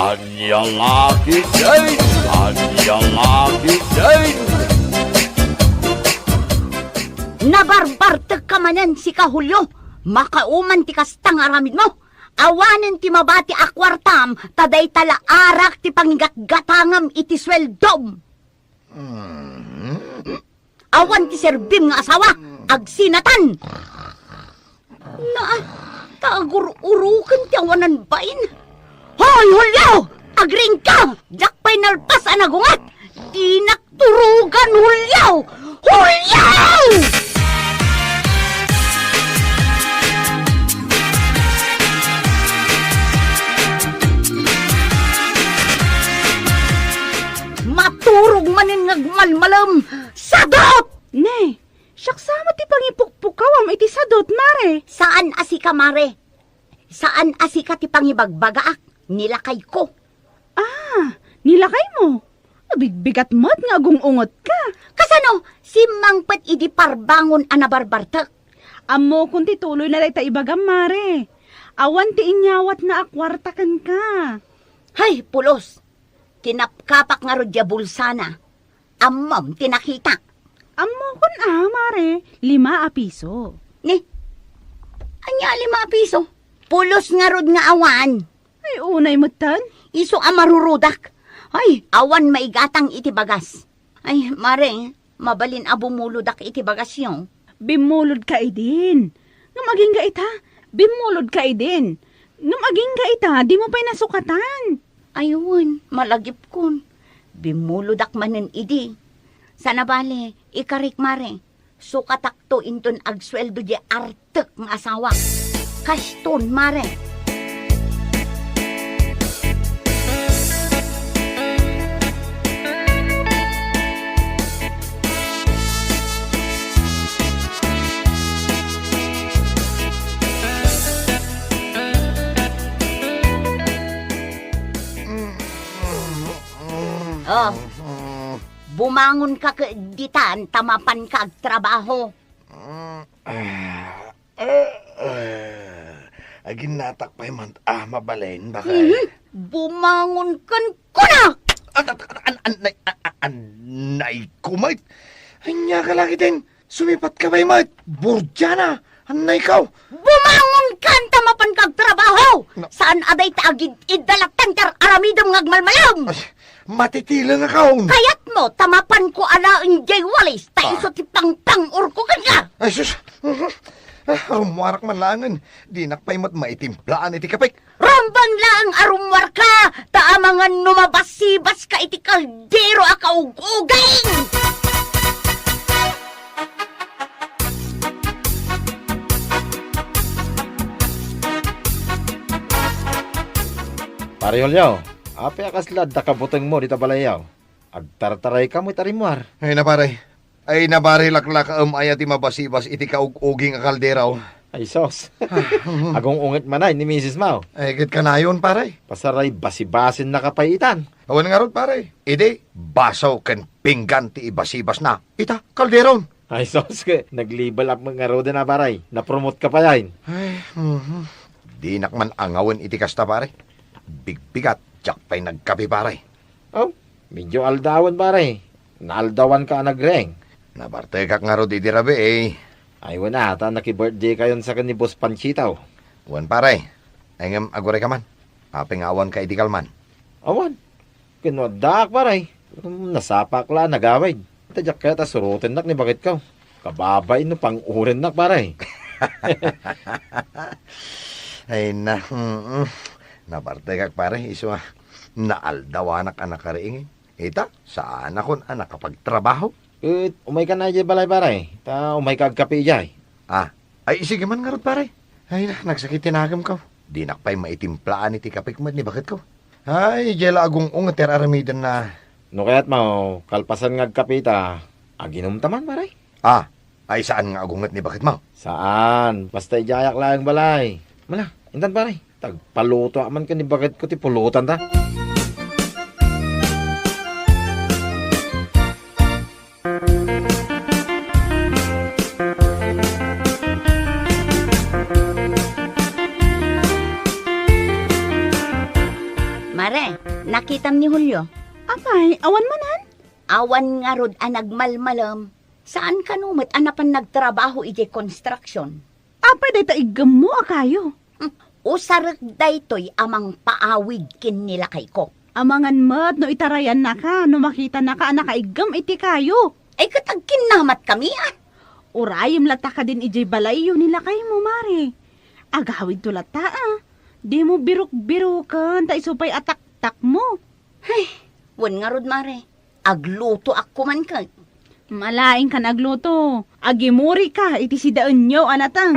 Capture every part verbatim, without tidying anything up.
Ania la ketdin? Ania la ketdin? Nabarbartekka manen, sika, Julio. Makauman ti kasta nga aramidmo. Awanen ti mabati a kuartam, ta dayta la arak ti pangigatgatangam iti sueldom. Mm. Awan ti serbim nga asawa, agsinatan! Naa, ta agur-uruken ti awanan bain. Hoy, Julio! Agriingka! Diak pay nalpas a nagunget! Dinak turugan, Julio! Julio! Maturog manen nga agmalmalem. Sadot! Ne, siak sa met ti pangipukpukawam iti sadot, mare. Saan a sika, mare. Saan a sika ti pangibagbagaak. Nilakayko. Ah, nilakaymo? Nabigbigat met nga agung-ungetka. Kasano? Simmangpet idi parbangon a nabarbartek. Ammokon ti tuloy na dayta ibagam, mare. Awan ti inyawatna a kuarta kenka. Hay, pulos! Kinapkapak ngarud diay bulsana. Ammom ti nakita. Ammokon a, mare, lima a piso. Ni, ania a lima a piso? Pulos ngarud nga awan. Ay, unay metten. Isu a marurudak. Ay, awan maigatang iti bagas. Ay, mare, mabalin a bumulodak iti bagasyo. Bimmulodka idin. Ngem agingga ita, bimmulodka idin. Ngem agingga ita, dimo pay nasukatan. Ay wen, malagipkon. Bimmulodak manen idi. Sana bale, ikarik, mare. Sukatakto inton agsueldo diay artek nga asawak. Kaston, mare. Oh, bumangonka ket ditan ta mapanka agtrabaho. Ah, ah, ah. Aginnatak pay man a mabalin, bakay. Mhm. Bumangon kan kunak! An-, an-, an-, annay, a-, a-, annay ko met. Ania ka la ketdin? Sumipatka pay met. Burdiana! Annayko! Bumangon kan ta mapanka agtrabaho! Na- Saan a dayta agid-idda latta ti ar-aramidem nga agmalmalem! Ay, matitilengakon! Kayatmo ta mapanko a laeng diay walis ta Ah. isu ti pangpang-urko kenka! Ay, sus! Mhm. Ah, rummuarak man laengen. Dinak pay met maitimplaan iti kapek. Rumbeng laeng a rummuarka, ta amangan no mabasibaska iti kaldero a kaug-uging! Pare Julio, apay a kasla adda kabutengmo dita balayyo? Agtartaraykamo iti rimmuar. Ay na, pare. Ay na, pare, laklakaem aya ti mabasibas iti kaug-uging a kaldero. Ay, sus. Agung-unget manen ni misismo. Ay, ket kanayon, pare. Pasaray basibasennaka pay itan. Awan ngarud, pare. Idi, baso ken pinggan ti ibasibasna. Ita, kaldero. Ay, sus, ket nag-level up met ngaruden a, pare. Napromote ka pay. Ay, mhm. Dinak man angawen iti kasta, pare. Bigbigat, diak pay nagkape, pare. Oh, medyo aldawen, pare. Naaldawanka a nagriing. Nabartekak ngarud idi rabii, eh. Ay, wen a, ta naki-birthday kayon sa ken ni Boss Panchito. Wen, pare. Ay, ngem agurayka man. Apay nga awanka idi kalman? Awan. Ken no addaak, pare. Nasapaak la a nagawid. Ta diak kayat a surotennak ni baketko. Kababain no pang-urennak, pare. Ay na, mm, nabartekak, pare, isu a naaldawanak a nakariing. Ita, saanakon a nakapagtrabaho. Ket umayka na idiay balay, pare. Ta umayka agkape idiay. Ah, ay, sige man ngarud, pare. Ay na, nagsakit ti nakemko. Dinak pay maitimplaan iti kapek met ni baketko. Ay, idiay la agung-unget ti ar-aramidenna. No kayatmo, kalpasan nga agkape ta, aginumta man, pare. Ah, ay saan nga agunget ni baketmo? Saan. Basta idiayak laeng balay. Mala, intan, pare. Tagpalutoak man ken ni baketko ti pulotanta. Are, nakitam ni Julio? Apay, awan manen? Awan ngarud a nagmalmalem. Saan kano met a napan nagtrabaho idiay construction? Apay dayta iggemmo a kayo? Hmm, usarek daytoy a mangpaawid ken ni lakayko. Amangan met no itarayannaka, no makitanaka a nakaiggem iti kayo. Ay, ket agkinnamat kami, a. Urayem latta kadin idiay balayyo ni lakaymo, Mare. Agawidto latta, a. Dimo biruk-biruken, ta isu pay a taktakmo. Ay, wen ngarud, Mare. Aglutoak koman ket. Malaingkan agluto. Agimurika iti sidaenyo a nateng.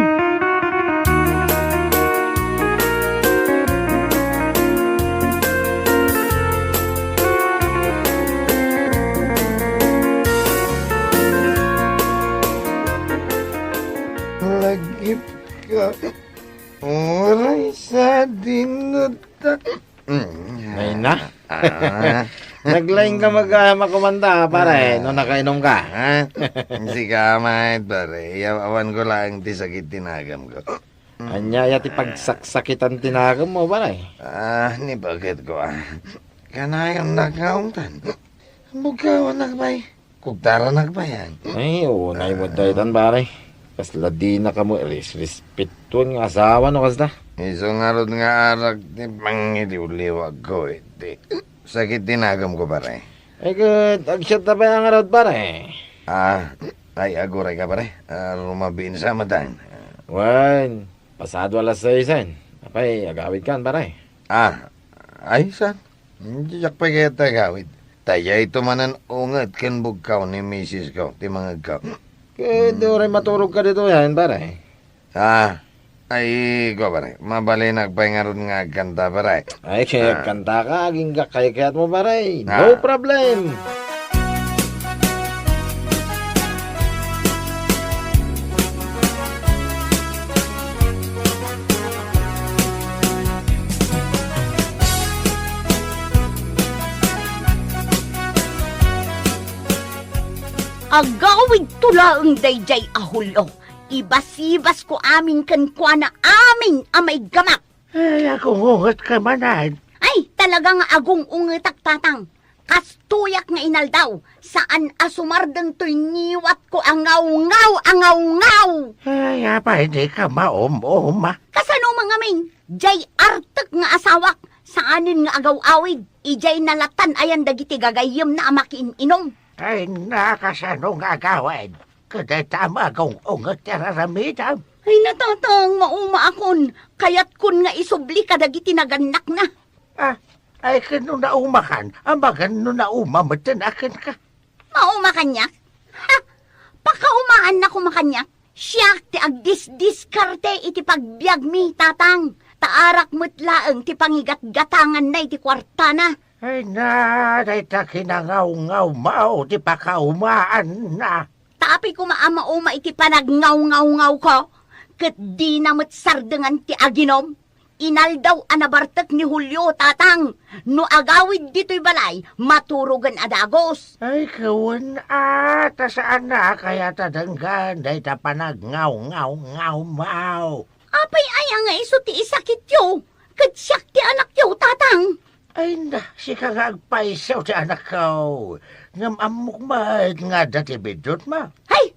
Lagip ka. Uray sa dinuta. Mm. Ay na. Ah. Naglaing ka mag-, ah, makumanda, pare, ah, no nakainom ka. Ah, sika, mait, pare. Yaw-, awan ko lang ti sakit ti nagam ko. Anya ya ti pagsaksakitan ti nagam mo, pare? Ah, ni bakit ko, ah. Kanayon nakaungtan. Bukawan na, bay. Kugtaranak pay, a. Ay, unay met daytan, pare. Kasla dina kamo irisrespetuen nga asawa no kasda. Isu ngarud nga arak ti pangiliwliwagko iti sakit ti nagam ko, pare. Ay, ket agsiatta pay a ngarud, pare. Ah, ay, aguray ka, pare. Ah, rumabiin sa matan. Wen, pasado alas seisen. Apay, agawid kan, pare? Ah, ay, saan? Diak pay kayat agawid. Ta dayto manen unget ken bugkaw ni misis ko ti mangegko. Ket uray maturog ka ditoy, a, pare? Ah, ay, ko, pare. Mabalinak pay ngarud nga agkanta, pare. Ay, ket ah, agkanta ka, agingga kaykayat mo, pare. No problem. Agawidto laeng daydiay a Julio. Ibasibasko amin kenkuana amin a maiggamak. Ay, agungungetka manen. Ay, talaga nga agungungetak, Tatang. Kastoyak nga inaldaw, saan a sumardeng toy ngiwatko a ngawngaw a ngawngaw. Ay, apay dika maum-uma? Kasano man ngamin? Diay artek nga asawak, saanen nga agaw-awid, idiay nalatan ayan dagiti gagayyemna a makiin-inom. Ay, na, kasano nga agawid? Ket dayta a magung-unget ti ar-aramidem. Ay, na, Tatang, maumaakon. Kayatkon nga isubli kadagiti nagannakna. Ah, ay, ken no naumakan, amangan no nauma metten a kenka. Mauma kaniak? Ha! Pakaumaanna koma kaniak? Siak ti agdisdiskarte iti pagbiagmi, Tatang. Ta arak met laeng ti pangigatgatanganna iti kuartana. Ay na, dayta kinangawngaw maw ti pakaumaanna. Ta apay koma a mauma iti panagngawngawngaw ko, ket dina met sardengan ti aginom. Inaldaw a nabartek ni Julio, Tatang, no agawid ditoy balay, maturogen a dagus. Ay, kawen a, ta saan a kayat a denggen dayta panagngawngawngaw maw. Apay aya nga isu ti isakityo? Ket siak ti anakyo, Tatang. Ay na, sika nga agpayso ti anakko. Ngem ammok met nga adda ti biddutmo. Hay!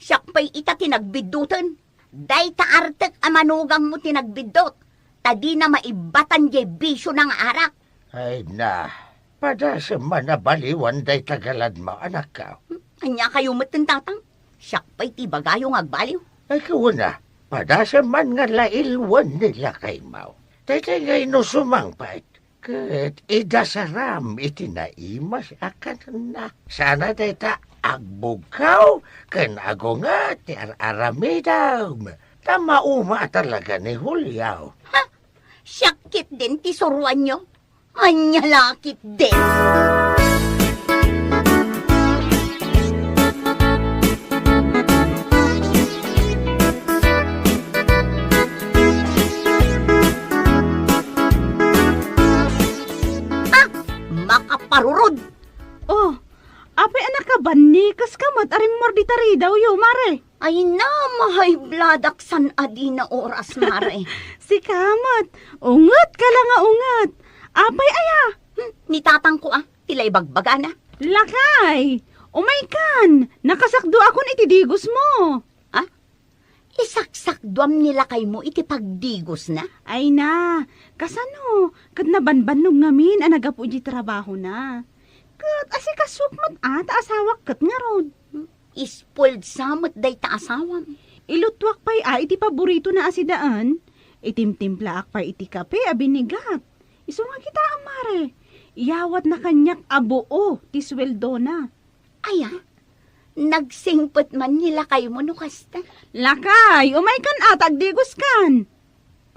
Siak pay ita ti nagbidduten. Dayta artek a manugangmo ti nagbiddut, ta dina maibbatan diay bisiona nga arak. Ay na, padasem man a baliwan dayta galadmo, anakko. Hmm, ania kayo metten, Tatang? Siak pay ti ibagayo nga agbaliw. Ay, kawen a, padasem man nga lailwen ni lakaymo. Daytoy nga inusumang pay. Ket idasaram iti naimas a kanna. Sana dayta agbugkaw ken agunget ti ar-aramidem. Ta mauma a talaga ni Julio. Ha? Siak ketdin ti suroanyo? Ania la ketdin? Ah! Makaparurod! Oh, apay a nakabannikes ka met a rimmor dita ridawyo, Mare? Ay na, ma-high blood ak san a dina oras, Mare. Sika met, unget ka la nga unget. Apay aya? Hmm, ni tatangko a, ti la ibagbagana. Lakay, umaykan, nakasakdoakon iti digosmo. Ah? Isaksakdoam ni lakaymo iti pagdigosna? Ay na, kasano, ket nabanbannog ngamin a naggapu iti trabahona. Ket asikasok met a ta asawak ket ngarud. Spoiled sa met dayta asawam. Ilutuak pay a iti paboritona a sidaen, itimtimplaak pay iti kape a binigat. Isu nga kitaem, Mare, iyawatna kaniak a buo ti sueldona. Aya, nagsingpet man ni lakaymo no kasta. Lakay, umaykan a ta agdigoskan.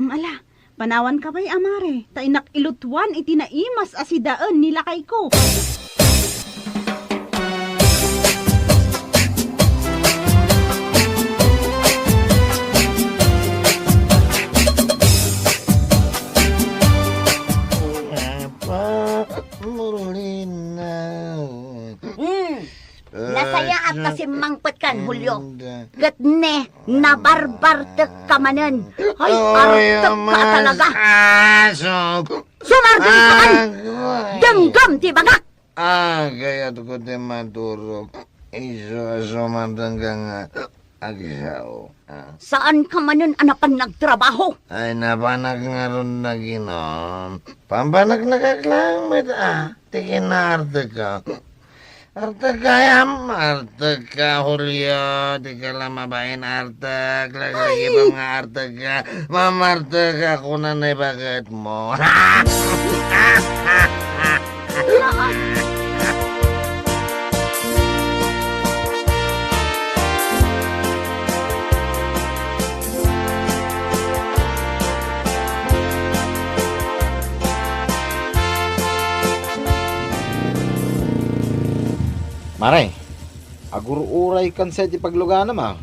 Mm, ala, panawanka pay a, Mare, ta innak ilutuan iti naimas a sidaen ni lakayko. Apa, Murlina. Hmm. Nasayaat ta simmangpetkan, Julio. Ket ne, nabarbartekka manen. Ay, artekka talaga. Sumardengka man. Denggem ti bagak. Ah, kayatko ti maturog. Isu a sumardengka nga agsao. Ah. Saanka manen a napan nagtrabaho? Ay, napanak ngarud naginom. Pampanaknakak laeng met a, ti kinaartekko. Artekka, yam, artekka, Julio, dika la mabain artek, laglagipem nga artekka, mamartekka, kuna ni baketmo. Mare, agur-uraykan sa iti pagluganam, a.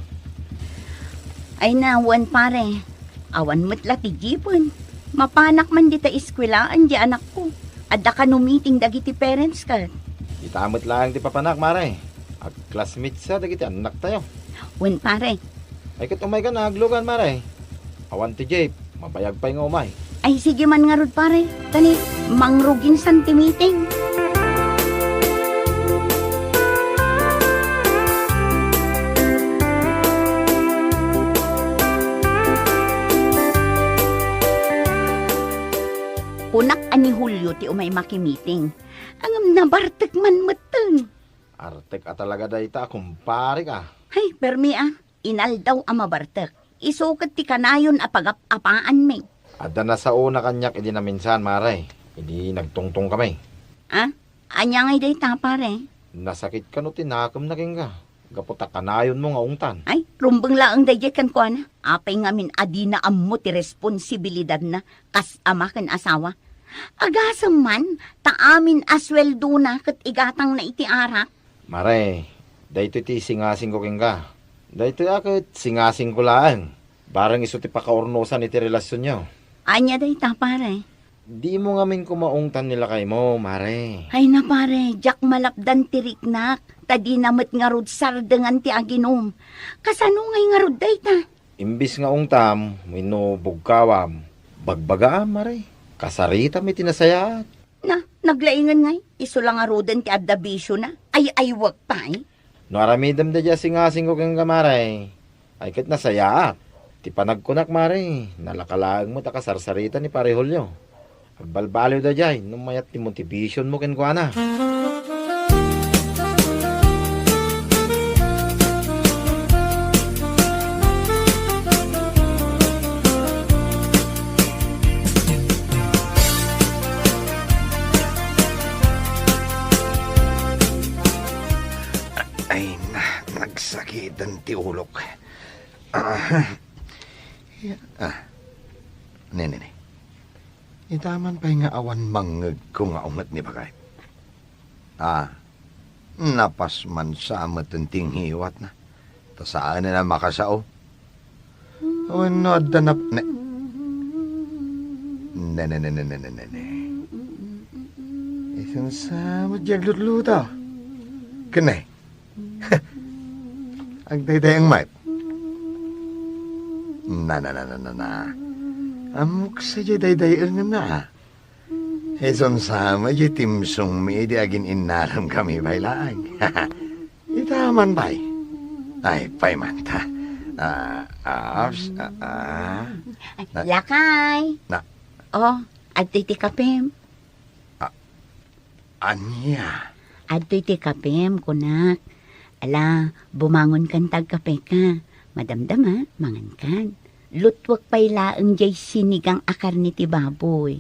Ay na, wen, pare. Awan met la ti jeepen. Mapanak man dita eskuelaan di anakko. Adda kano meeting dagiti parents ket. Ita met laeng ti papanak, Mare. Ag-classmates sa dagiti annaktayo. Wen, pare. Ay, ket umaykan a aglugan, Mare. Awan ti jeep. Mabayag pay nga umay. Ay, sige man ngarud, pare. Tani, mangrugin san ti meeting. Kunak a ni Julio ti umay makimiting. Ngem nabartek man metten. Artek a talaga dayta, kumparek a. Hay, permi a. Inaldaw a mabartek. Isu ket ti kanayon a pagap-apaanmi. Adda nasaona kaniak idi naminsan, Mare. Idi nagtungtongkami. Ah? Ania ngay dayta, pare? Nasakit kano ti nakemna kenka, gapu ta kanayonmo nga ungtan. Ay, rumbeng laeng daydiay kenkuana. Apay ngamin a dina ammo ti responsibilidadna kas ama ken asawa? Agasem man, ta amin a sueldona ket igatangna iti arak. Mare, daytoy ti singasingko kenka. Daytoy a ket singasingko laeng. Bareng isu ti pakaurnosan iti relasionyo. Ania dayta, pare? Dimo ngamin koma ungtan ni lakaymo, Mare. Ay na, pare, diak malapdan ti riknak, ta dina met ngarud sardengan ti aginum. Kasano ngay ngarud dayta? Imbis nga ungtam wenno bugkawam, bagbagaam, Mare. Kasaritam iti nasayaat. Na, naglaingen ngay, isu la ngaruden ti adda bisiona. Ay-aywek pay. No aramidem daydiay a singasingko kenka, Mare, ay ket nasayaat. Ti panagkunak, Mare, nalaka laeng met a kasarsarita ni Pare Julio. Agbalbaliw daydiay no mayat ti motivationmo kenkuana. Ay na, nagsakiten ti ulok. Ah, ya-, ah. Ne, ne, ne. Ita man pay nga awan mangngegko nga unget ni Bagay. Ah, napas man sa meten ti ngiwatna. Ta saanen a makasao. Wenno adda nap-, ne-, ne, ne, ne. Isu sa met diay aglutluto. Ken ne. Agdaydayaw met. Na, na, na, na, na, na. Ammok sadiay daydayenna, a. Isun sa met diay timsongmi idi agin-innaramkami pay laeng. Ita man pay. Ay, pay man ta. Ah, ah, ups, ah, ah. Lakay. Na- Oh, adtoy ti kapem. Ah, ania? Adtoy ti kapem, kunak. Ala, bumangonkan ta agkapeka. Madamdama, mangankan. Lutuek pay laeng diay sinigang a karne ti baboy.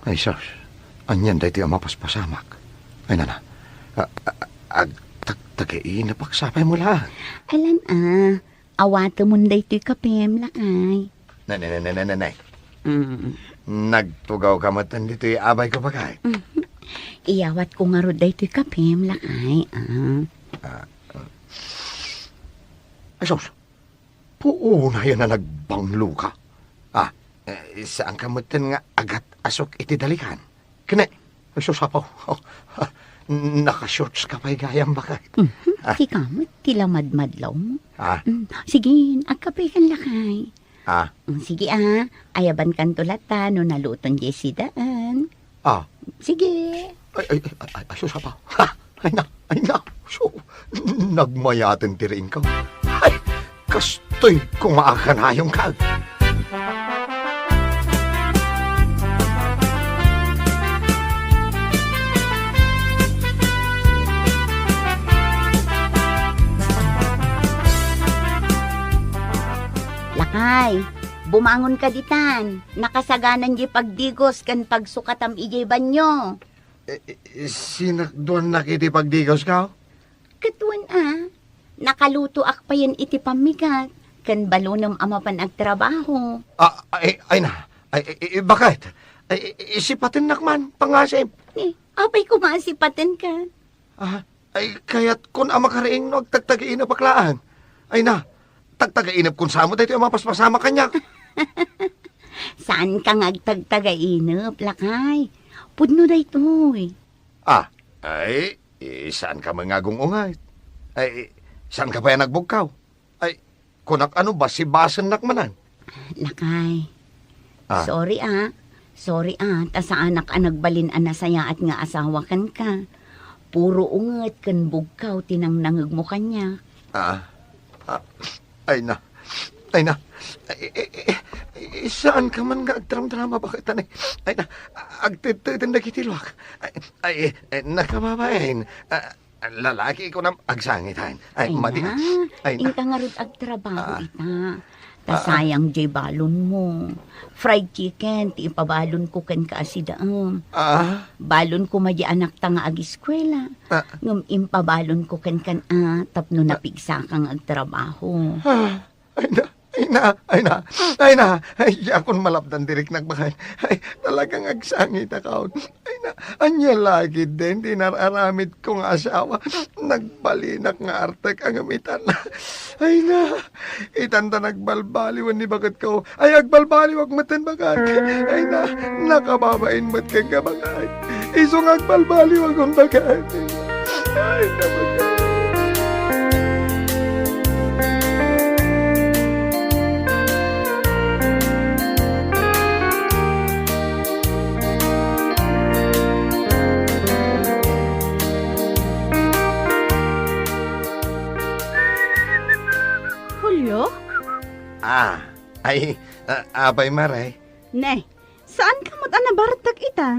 Ay, sus. Anian daytoy a mapaspasamak? Ay, nana. A-, a-, agtagtagainep a sapay mo laeng. Alan a, awatemon daytoy kapem, lakay. Nay, nay, nay, nay, nay, nay. Mm. Nagtugawka met ditoy abayko, baket. Mhm. Iyawatko ngarud daytoy kapem, lakay, ah. Ah, ah. Ay, sus. Puonayen a nagbangloka. Ah, eh, saanka metten nga agat-asok iti dalikan? Ken, ay, sus, apo. Naka-shorts ka pay gayam, baket. Mhm. Ah. Sika met ti lamadmadlaw mo. Ah. Mm. Sige, agkapekan lakay. Ah. Mm, sige, ah. Ayabankanto latta no naluton diay sidaen. Ah. Sige. Ay, ay, ay, ay, ay, sus, apo. Ha! Ay na, ay na. So, nagmayaten ti riingko. Ay, kastoy ko nga akanayonka. Lakay, bumangonka ditan. Nakasaganan diay pagdigos ken pagsukatam idiay banio. Eh, eh, sinakduannak iti pagdigosko? Ket wen a, nakalutoak payen iti pammigat, ken balonem a mapan agtrabaho. Ah, ay, ay na. Ay, ay, ay, baket? Ay, ay, ay, sipatennak man, pangasip. Eh, apay koma a sipatenka? Ah, ay, kayatkon a makariing no agtagtagainep a laeng. Ay na, tagtagainepkon sa met daytoy a mapaspasamak kaniak. Saanka nga agtagtagainep, lakay. Pudno daytoy. Ah, ay, eh, saanka met nga agung-unget? Ay, saanka pay a nagbugkaw? Ay, kunak a no basibasennak manen. Lakay. Ah. Sorry, ah. Sorry, ah, ta saanak a nagbalin a nasayaat nga asawa kenka. Puro unget ken bugkaw ti nangnangegmo kaniak. Ah. Ah. Ay na. Ay na. Ay, ay, ay, ay, saanka man nga agdramdrama, baket, anay? Ay na. Agtedteden dagiti luak. Ay, ay, ay, nakababain. Ah, lalaki kunam agsangit, ay. Ay, ay madi, na. Ay na. Inka ngarud agtrabaho, ah, ita. Ta, ah, sayang diay balonmo. Fried chicken ti ipabalonko kenka a sidaem. Ah. Balonko madi anakta nga agiskuela. Ah. Ngem impabalonko kenkan a tapno, ah, napigsaka nga agtrabaho. Ah. Ay na, ay na, ay na, ay na. Ay, diakon malapdan ti riknak, baket. Ay, talagang agsangitakaon. Ay na, ania la ketdin ti inar-aramidko nga asawa? Nagbalinak nga artek a ngem itan. Ay na, itan ta nagbalbaliwen ni baketko. Ay, agbalbaliwak metten, baket. Ay na, nakababain met kenka, baket. Isu nga agbalbaliwakon, baket. Ay, baket. Julio? Ah, ay, ah, apay, Mare? Ne, saanka met a nabartek ita?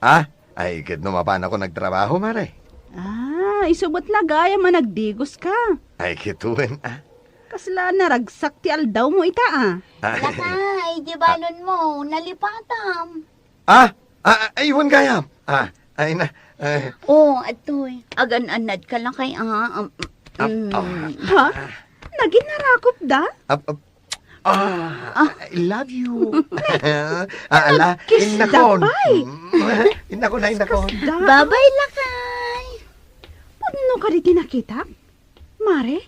Ah, ay, ket no mapanakon agtrabaho, Mare. Ah, isu met la gayam a nagdigoska. Ay, ket wen, ah. Kasla naragsak ti aldawmo ita, ah. Ah. Lakay, di balonmo, nalipatam. Ah, ah, ay, wen gayam. Ah, ay na, ay. Oh, adtoy, agan-annadka lakay, ah. Um, ah, mm. Ah. Ha? Naginarakopda? Ah, ah, Ah. I love you. Ah, ala, Kiss innakon. Dapay. Mm, innakon na, innakon. Da. Babay, lakay. Pudno kadi ti nakitak? Mare?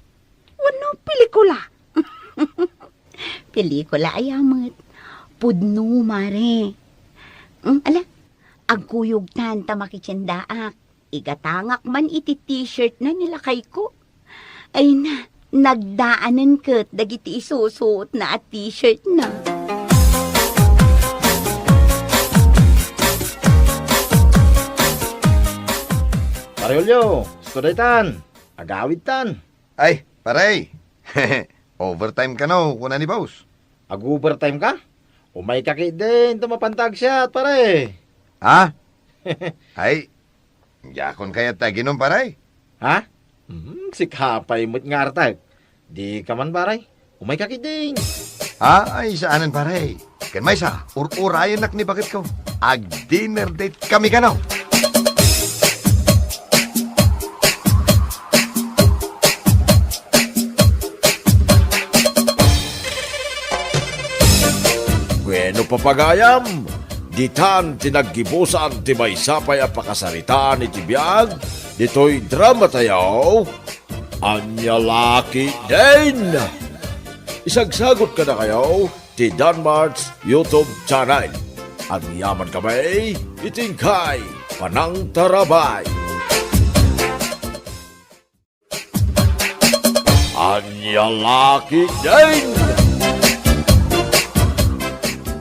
Wenno pelikula? Pelikula aya met. Pudno, Mare. Mm, ala, agkuyogtan ta makitiendaak. Igatangak man iti t-shirt na ni lakayko. Ay na, nagdaanen ket dagiti isusuotna a t-shirt na. Julio, isu daytan. Agawidtan. Ay, pare. Overtime kano, kuna ni boss. Ag-overtime ka? Umayka ketdin, ta mapanta agsiat, pare. Ha? Ay, diakon kayat ti aginom, pare. Ha? Hmm, sika pay met nga artek. Dika man, pare. Umayka ketdin. Ha? Ay, saanen, pare. Ken maysa, ur-urayennak ni baketko. Ag-dinner date kami kano. Bueno, papagayam, ditan ti naggibusan ti maysa pay a pakasaritaan iti biag ditoy drama tayo. Ania la ketdin? Isagsagot kadakayo ti Danmart's YouTube channel. Agyaman kami iti inkay panangtarabay. Ania la ketdin?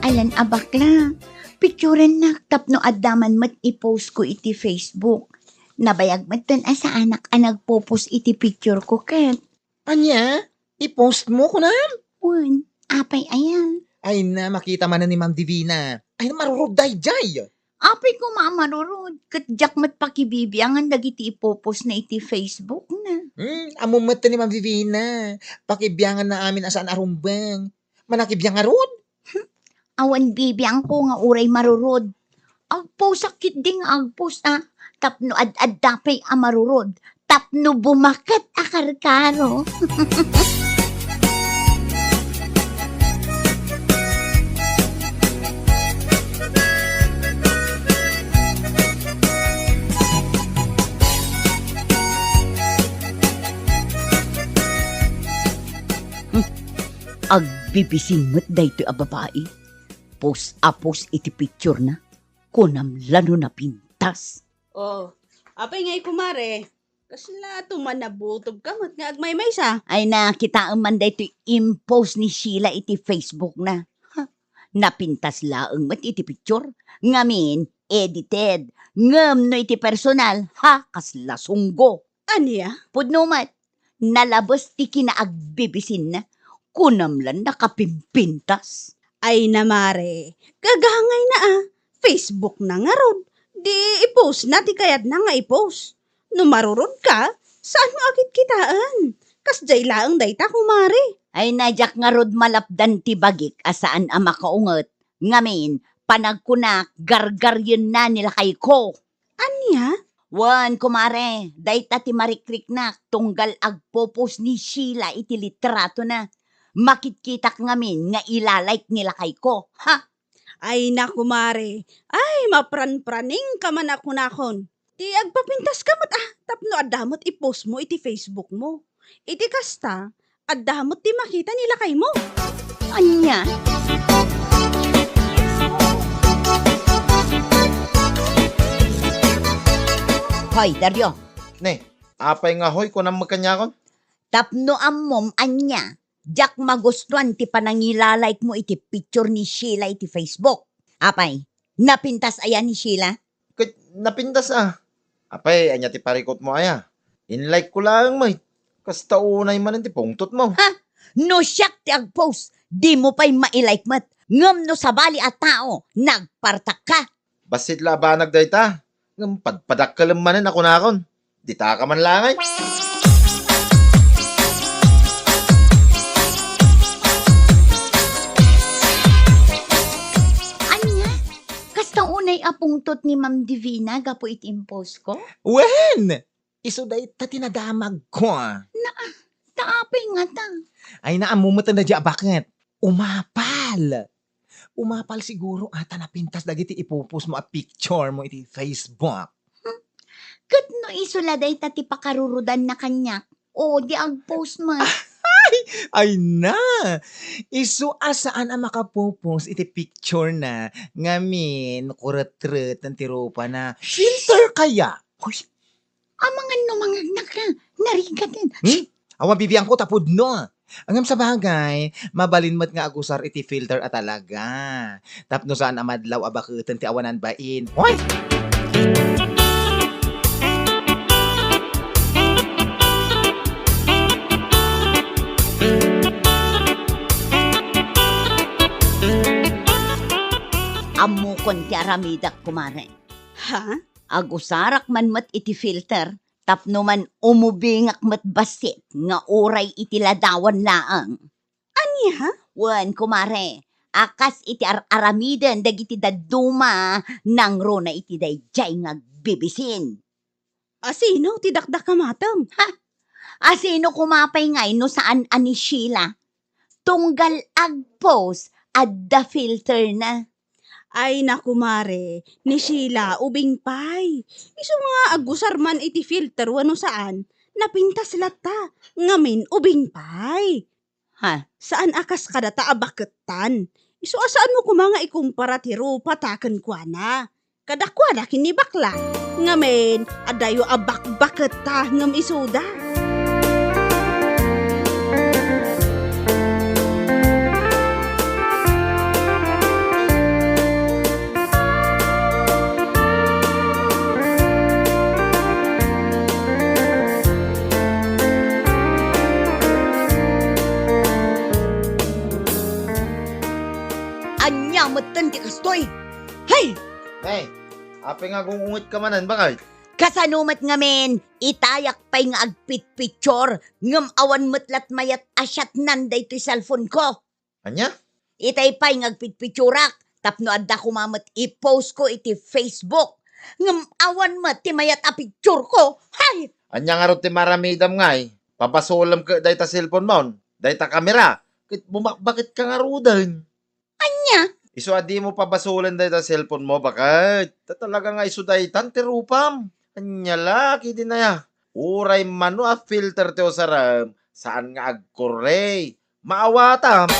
Alan a bakla, picturennak tapno adda man met i-post ko iti Facebook. Nabayag metten a saanak a nagpo-post iti picture ko ket. Ania? I-post mo, kunam? Wen, apay aya? Ay na, makita manen ni Ma'am Divina. Ay na, marurod daydiay. Apay koma a marurod, ket diak met pakibibiangan dagiti ipo-post na iti Facebook na. Hmm, ammo met ni Ma'am Divina. Pakibiangan na amin a saan a rumbeng. Manakibiang ngarud? Awan bibiangko nga uray marurod. Agposak ketdi nga agpost a, tapno ad-adda pay a marurod, tapno bumaket a karkaro. Hmm. Agbibisin met daytoy a babai. Post a post iti picture na. Kunam la no napintas. Oh, apay ngay, kumare? Kasla tuman nabutob ka met nga agmaymaysa? Ay, nakitaem man daytoy impost ni Sheila iti Facebook na. Ha? Napintas laeng met iti picture. Ngamin, edited. Ngem no iti personal, ha, kasla sunggo. Ania? Pudno met, nalabes ti kinaagbibisinna. Kunam lan nakapimpintas. Ay na, mare, gagangayna a. Facebook na ngarud. Di i-post na ti kayatna nga i-post. No marurod ka, saan mo a kitkitaen? Kasdiay laeng dayta, kumare. Ay na, diak ngarud malapdan ti bagik a saan a makaunget. Ngamin, panagkunak, gargarienna ni lakayko. Ania? Wen, kumare, dayta ti marikriknak tunggal agpo-post ni Sheila iti litratona. Makitkitak ngamin nga ila-like ni lakayko. Ha? Ay na, kumare. Ay, mapranpraningka man a kunakon. Ti agpapintaska met a, tapno adda met i-post mo iti Facebook mo. Iti kasta, adda met ti makita ni lakaymo. Ania? Hoy, Dario. Ne, apay nga hoy, kunam met kaniakon? Tapno ammom ania, diak magustuan ti panangila-like mo iti picture ni Sheila iti Facebook. Apay, napintas aya ni Sheila? Ket napintas a. Apay, ania ti parikutmo aya? In-like ko laeng met. Kasta unay manen ti pungtotmo. Ha? No siak ti agpost, dimo pay mai-like met. Ngem no sabali a tao, nagpartakka. Bassit la a banag dayta. Ngem padpadakkelem manen a kunakon. Ditaka man laeng. Ania? Kasta unay a pungtot ni Ma'am Divina gapu iti impost ko? Wen! Isu dayta ti nadamagko. Na, ta apay ngata? Ay, naammo met a nadia a baket. Umapal. Umapal siguro a ta napintas dagiti ipo-post mo a picture mo iti Facebook. Hmm. Ket no isu la dayta ti pakarurudanna kaniak, o di agpost met. Ay, ay na! Isu a saan a makapo-post iti picture na ngamin kuretreten ti rupana. Filter kaya? Hoy, Amangan no mangagnak ka, narigaten. Hmm? Awan bibiangko ta pudno. Ngem sabagay, mabalin met nga agusar iti filter a talaga. Tapno saan a madlaw a baketen ti awanan bain. Hoy! agpagpikpikturakon ti aramidek, kumare. Ha? Agusarak man met iti filter tapno man umubingak met bassit nga uray iti ladawan laeng. Ania? Wen, kumare, a kas iti ar-aramiden dagiti dadduma nangruna iti daydiay nga agbibisin. Asino ti dakdakamatem? Ha? Asino koma pay ngay no saan a ni Sheila? Tunggal agpost, adda filter na. Ay, naku, mare, ni Sheila, ubing pay. Isu nga agusar man iti filter wenno saan, napintas latta, ngamin ubing pay. Ha? Saan a kas kadata a bakettan. Isu a saanmo koma nga ikumpara ti rupata kenkuana. Kadakuada ken ni bakla. Ngamin, adayo a bakbaketta ngem isuda. Ania metten ti kastoy? Hay! Hey, apay nga agung-ungetka manen, bakay? Kasano met ngamin, itayak pay nga agpitpicture, ngem awan met lat mayat a shotnan daytoy cellphone ko. Ania? Itay pay nga agpitpicturak, tapno adda koma met i-post ko iti Facebook. Ngem awan met ti mayat a picture ko. Hay! Ania ngarud ti maramidam ngay? Pabasolem ket dayta cellphone mon, dayta kamera, ket bumakbaket ka ngaruden. Ania? Isu a dimo pabasolen dayta cellphone mo, baket. Ta talaga nga isu daytan ti rupam. Ania la, kidin aya? Uray mano a filter ti usarem, saan nga agkurre. Maawatam.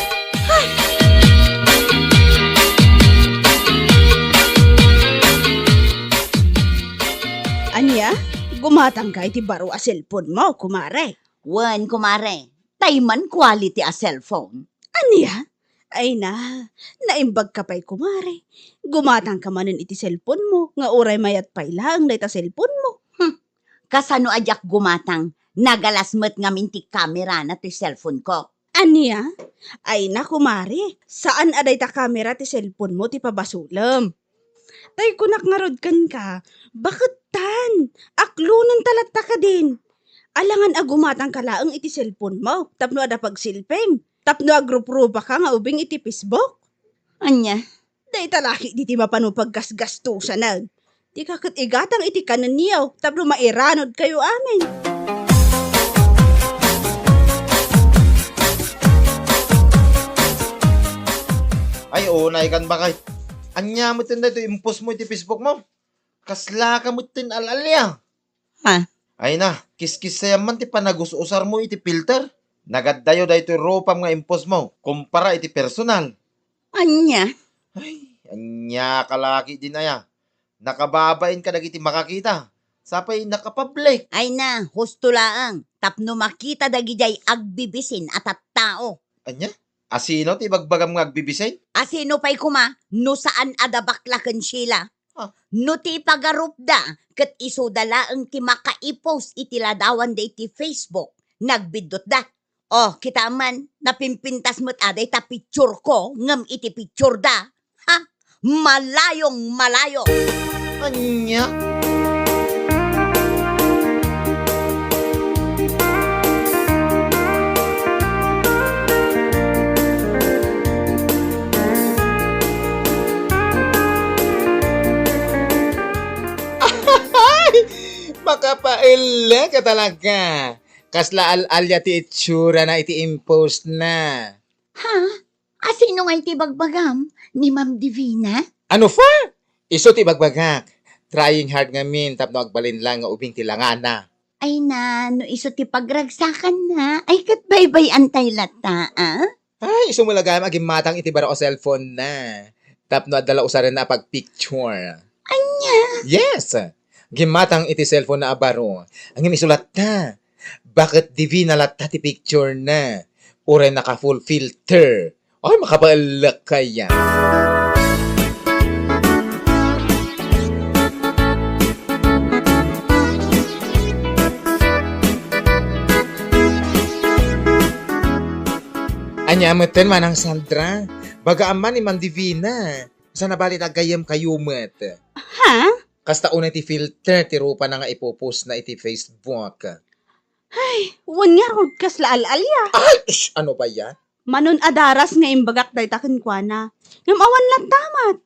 Ania? Gumatangka iti baro a cellphone mo, kumare? Wen, kumare. Tay man quality a cellphone. Ania? Ay na, naimbag ka pay, kumare. Gumatang ka manen iti cellphone mo, nga uray mayat pay laeng dayta cellphone mo. Hmm. Kasano a diak gumatang? Nagalas met ngamin ti camera na ti cellphone ko. Ania? Ay na, kumare, saan a dayta camera ti cellphone mo ti pabasolem. Tay kunak ngarud kenka, bakettan, aklonen ta latta kadin. Alangan a gumatang ka laeng iti cellphone mo tapno adda pagsilpem, tapno agruprupa ka nga ubing iti Facebook. Ania? Dayta la ketdi ti mapano paggasgastosanen. Dika ket igatang iti kanenyo tapno mairanod kayo amin. Ay, unay kan bakay. Ania met daytoy impost mo iti Facebook mo? Kasla ka met ti al-alia. Ha? Ay na, kiskisayam man ti panagus-usar mo iti filter. Nagaddayo daytoy rupam nga impost mo, kumpara iti personal. Ania? Ay, ania ka la ketdin aya? Nakababain kadagiti makakita. Sapay nakapublic. Ay na, husto laeng, tapno makita dagidiay agbibisin a tattao. Ania? Asino ti ibagbagam nga agbibisin? Asino pay koma no saan a da bakla ken Sheila? Ah. No ti ipagarupda ket isuda laeng ti makaipost iti ladawanda iti Facebook, nagbiddutda. Oh, kitaem man, napimpintas met a dayta picture ko ngem iti picture da. Ha? Malayong malayo. Ania? Makapaellek ka talaga. Kasla al-alia ti itsurana iti impost na. Ha? Asino ngay ti bagbagam? Ni Ma'am Divina? Ano fa? Isu ti bagbagak. Trying hard ngamin tapno agbalin lang nga ubing ti langana. Ay na, no isu ti pagragsakanna, ay ket baybay-antay latta, a? Ay, isu met la gayam a gimmatang iti baro a cellphone na. Tapno adda la usarenna a pagpicture. Ania? Yes! Gimmatang iti cellphone na a baro. Ngem isu latta. Baket Divina latta ti picture na. Uray naka full filter. Ay, makabaellek kaya. Ania metten, Manang Sandra? Baga amman ni Ma'am Divina. Sa nabali, gayyemkayo met. Ha? Kasta unay ti filter ti rupana nga ipupostna iti Facebook. Ay, wen ngarud, kasla al-alia. Ay, shh, ano ba yan? Manon a daras nga imbagak dayta kenkuana. Ngem awan latta met.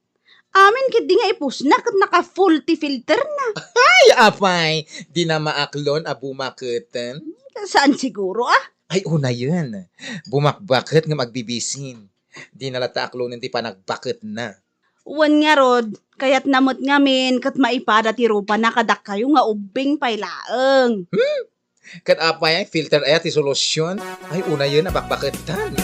Amin ketdi nga ipostna ket naka-full ti filterna. Ay, apay, dina maaklon a bumaketen? Saan siguro, ah? Ay, unayen. Bumakbaket ngem agbibisin. Dina latta aklonen ti panagbaketna. Wen ngarud, kayatna met ngamin ket maipada ti rupana kadakayo nga ubbing pay laeng. Hmm? Ket apay, filter aya ti solusyon? Ay, unayen a bakbaketan.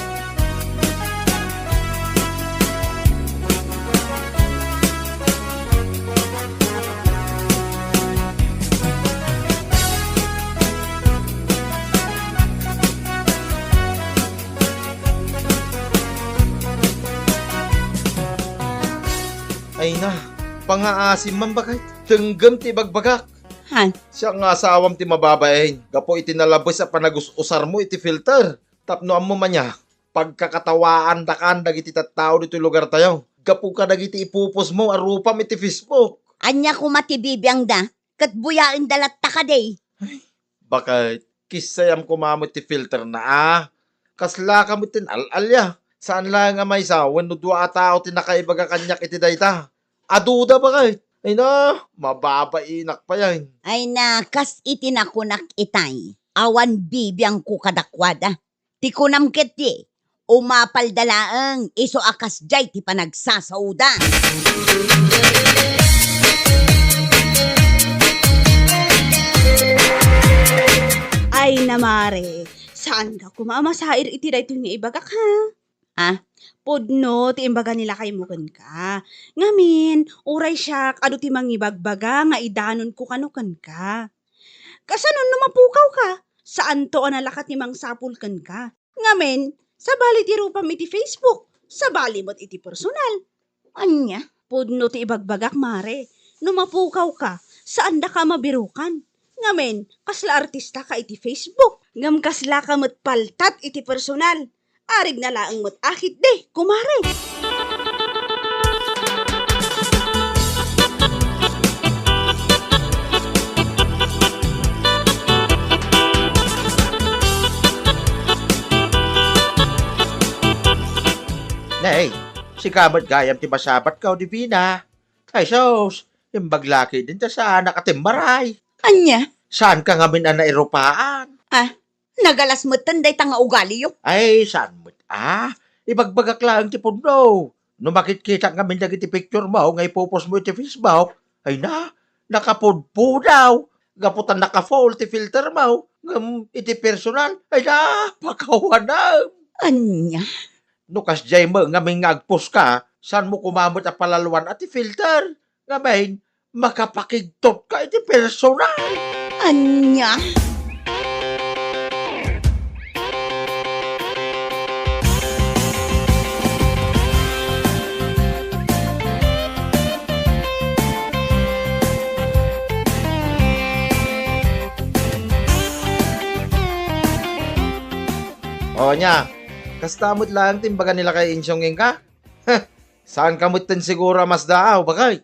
Ay na, pangaasim man, bakay. Denggem ti ibagbagak. Han? Siak nga asawam ti mababain gapu iti nalabes a panagus-usarmo iti filter. Tapno ammo man aya, pagkakatawaandakan dagiti tattao ditoy lugartayo gapu kadagiti ipupostmo a rupam iti Facebook. Ania koma ti bibiangda ket buyaenda latta kadi? Ay, baket, kissayam koma met ti filterna a. Kaslaka met ti al-alia. Saan laeng a maysa wenno dua a tao ti nakaibaga kaniak iti dayta. Aduda, baket. Ay na, mababainak pay ay. Ay na, kas iti nakunak itay, awan bibiangko kadakuada. Ti kunam ketdi, umapalda laeng isu a kasdiay ti panagsasaoda. Ay na, mare, saanka koma a masair iti daytoy nga ibagak, ha? Ah, pudno ti imbaga ni lakaymo kenka. Ngamin, uray siak, adu ti mangibagbaga nga idanonko kano kenka. Kasano no mapukawka? Saanto a nalaka ti mangsapul kenka. Ngamin, sabali ti rupam iti Facebook, sabali met iti personal. Ania? Pudno ti ibagbagak, mare. No mapukawka, saandaka a mabirukan. Ngamin, kasla artistaka iti Facebook. Ngem kaslaka met paltat iti personal. Arigna laeng met a ketdi, kumare. Nay, sika met gayam ti masabatka, Divina. Ay, sus, imbag la ketdin ta saanak a timmaray. Ania? Saanka ngamin a nairupaan? Ah, nagalas metten dayta nga ugaliyo. Ay, saan met a? Ibagbagak laeng ti pudno. No makitkitak ngamin dagiti picturemo nga ipupostmo iti Facebook, ay na, nakapudpudaw. Gapu ta naka-full ti filtermo. Ngem iti personal, ay na, pakawanam. Ania? No kasdiay met ngamin nga agpostka, saanmo koma met a palaloan a ti filter. Ngamin, makapakigtotka iti personal. Ania? O nia, kasta met laeng ti imbaga ni Lakay Insyong kenka? Heh, saanka metten siguro a masdaaw, baket?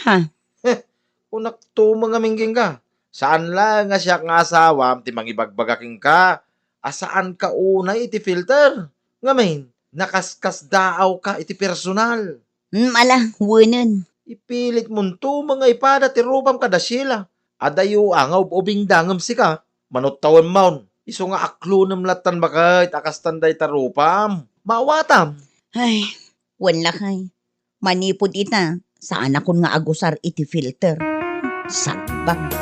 Ha? Heh, kunakto met ngamin kenka. Saan laeng a siak nga asawam ti mangibagbaga kenka a saanka unay iti filter. Ngamin, nakaskasdaawka iti personal. Hmm, ala, wenen. Ipilitmonto met nga ipada ti rupam kada Sheila. Adayo a nga ub-ubingda ngem sika, manuttawenmon. Isu nga aklonem lattan, baket, a kastan dayta rupam. Maawatam. Ay, wen lakay. Manipud ita, saanakon nga agusar iti filter. Sagbang.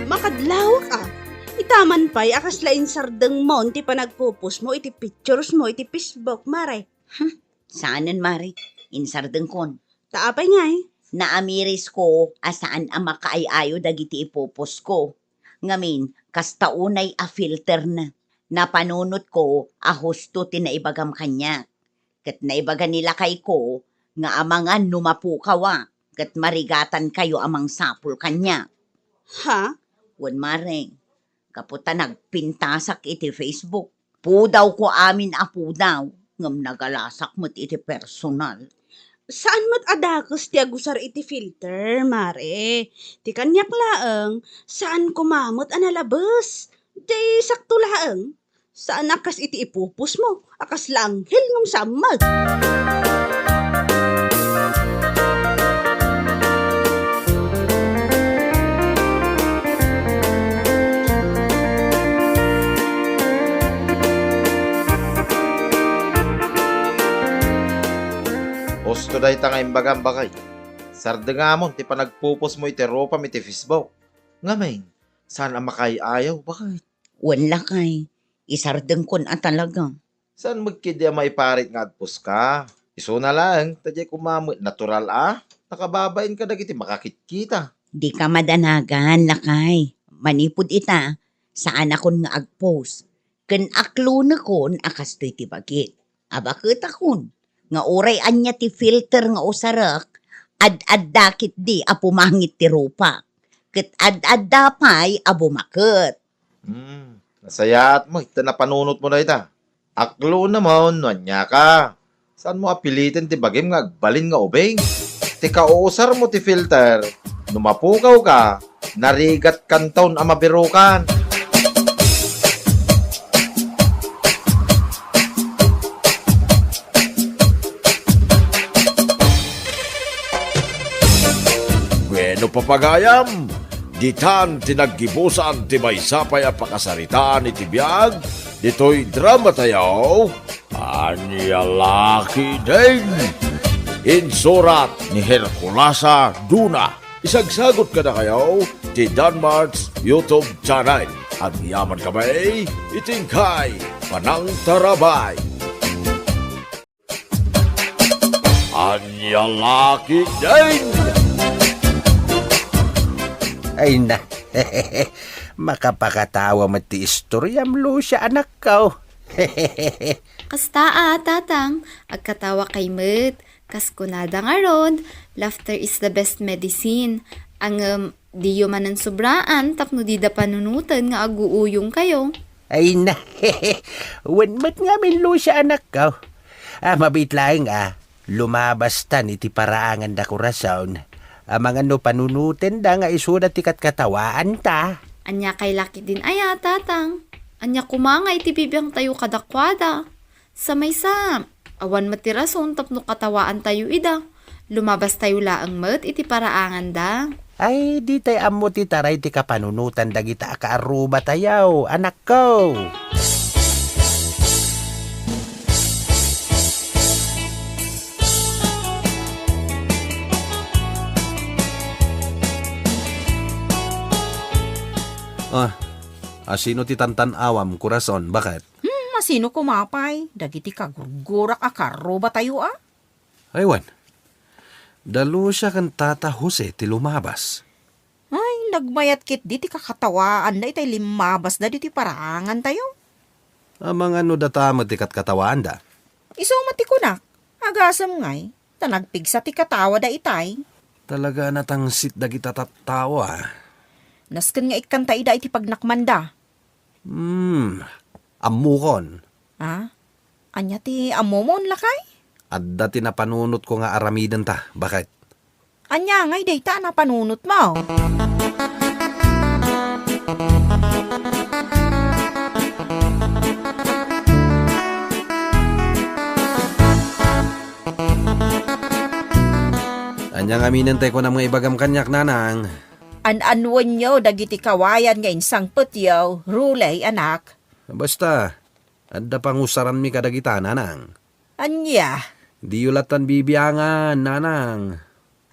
Makadlawak a. Ita man pay a kasla insardengmon ti panagpupostmo iti picturesmo iti Facebook, mare. Hmm, saanen, mare. Insardengkon. Ta apay ngay? Naamirisko a saan a makaay-ayo dagiti ipupostko. Ngamin, kasta unay a filterna. Napanunotko a husto ti naibagam kaniak. Ket naibaga ni lakayko nga amangan no mapukaw a, ket marigatankayo a mangsapul kaniak. Ha? Wen, Mare, gapu ta nagpintasak iti Facebook. Pudawko amin a pudaw, ngem nagalasak met iti personal. Saan met a dakes ti agusar iti filter, Mare. Ti kaniak laeng, saan koma met a nalabes. Di sakto laeng. Saan a kas iti ipupos mo, a kasla anghel ngem saan met. Husto dayta nga imbagam, baket. Sardengamon ti panagpupos mo iti rupam iti Facebook. Ngamin, saan a makaay-ayaw, baket? Wen, lakay, isardengkon a talaga. Saan met ketdi a maiparit nga agpuska? Isuna laeng, ta diay koma met natural a nakababain kadagiti makakitkita. Dika madanagan, lakay. Manipud ita, saanakon nga agpost. Ken aklonekon a kastoy ti bagik. Abaketakon nga uray ania ti filter nga usarek, ad-adda ketdi a pumangit ti rupa. Ket ad-adda pay a bumaket. Hmm, nasayaat mo, ita napanunot mo dayta. Aklonem no ania ka. Saan mo a piliten ti bagim nga agbalin nga ubing? Ti kausar mo ti filter, no mapukaw ka, narigat kanton a mabirukan. Bueno, papagayam, ditan ti naggibusan ti maysa pay a pakasaritaan iti biag ditoy drama tayo, Ania La Ketdin. Insurat ni Herculasa Duna. Isagsagot kadakayo ti Danmart's YouTube channel. Agyaman kami iti inkay panangtarabay. Ania La Ketdin! Ay na, makapakatawa met ti istoriam, Lucia, anakko. Kasta a, Tatang, agkatawakay met. Kas kunada ngarud, "Laughter is the best medicine." Ngem, diyo manen sobraan tapno dida panunoten nga aguuyongkayo. Ay na, wen met ngamin, Lucia, anakko. Ah, mabiit laeng a, lumabastan iti paraanganda, kurason. Amangan no panunotenda nga isuda ti katkatawaanta. Ania kay La Ketdin aya, Tatang? Ania koma nga iti bibiangtayo kadakuada? Sa maysa, awan met ti rason tapno katawaantayo ida. Lumabastayo laeng met iti paraanganda. Ay, ditay ammo ti taray ti kapanunotan dagita a kaarrubatayo, anakko. Ah, asino ti tantan-awam, kurason? Baket? Hmm, asino koma pay? Dagiti kagurgurak a kaarrubatayo a? Ay, wen. Da Lucia ken Tata Jose ti lumabas. Ay, nagmayat ketdi ti kakatawaanda itay limmabasda ditoy paraangantayo. Amangan no data met ti katkatawaanda. Isu met ti kunak, agasem ngay, ta nagpigsa ti katawada itay. Talaga a natangsit dagita tattao a. Nasken nga ikkanta ida iti pagnakmanda. Hmm, ammokon. Ah? Ania ti ammomon, lakay? Adda ti napanunotko nga aramidenta, baket. Ania ngay dayta a napanunotmo? Ania ngamin tay kunam nga ibagam kaniak, nanang? An-annuenyo dagiti kawayan nga insangpetyo, Ruley, anak. Basta, adda pangusaranmi kadagita, nanang. Ania? Diyo lattan bibiangan, nanang.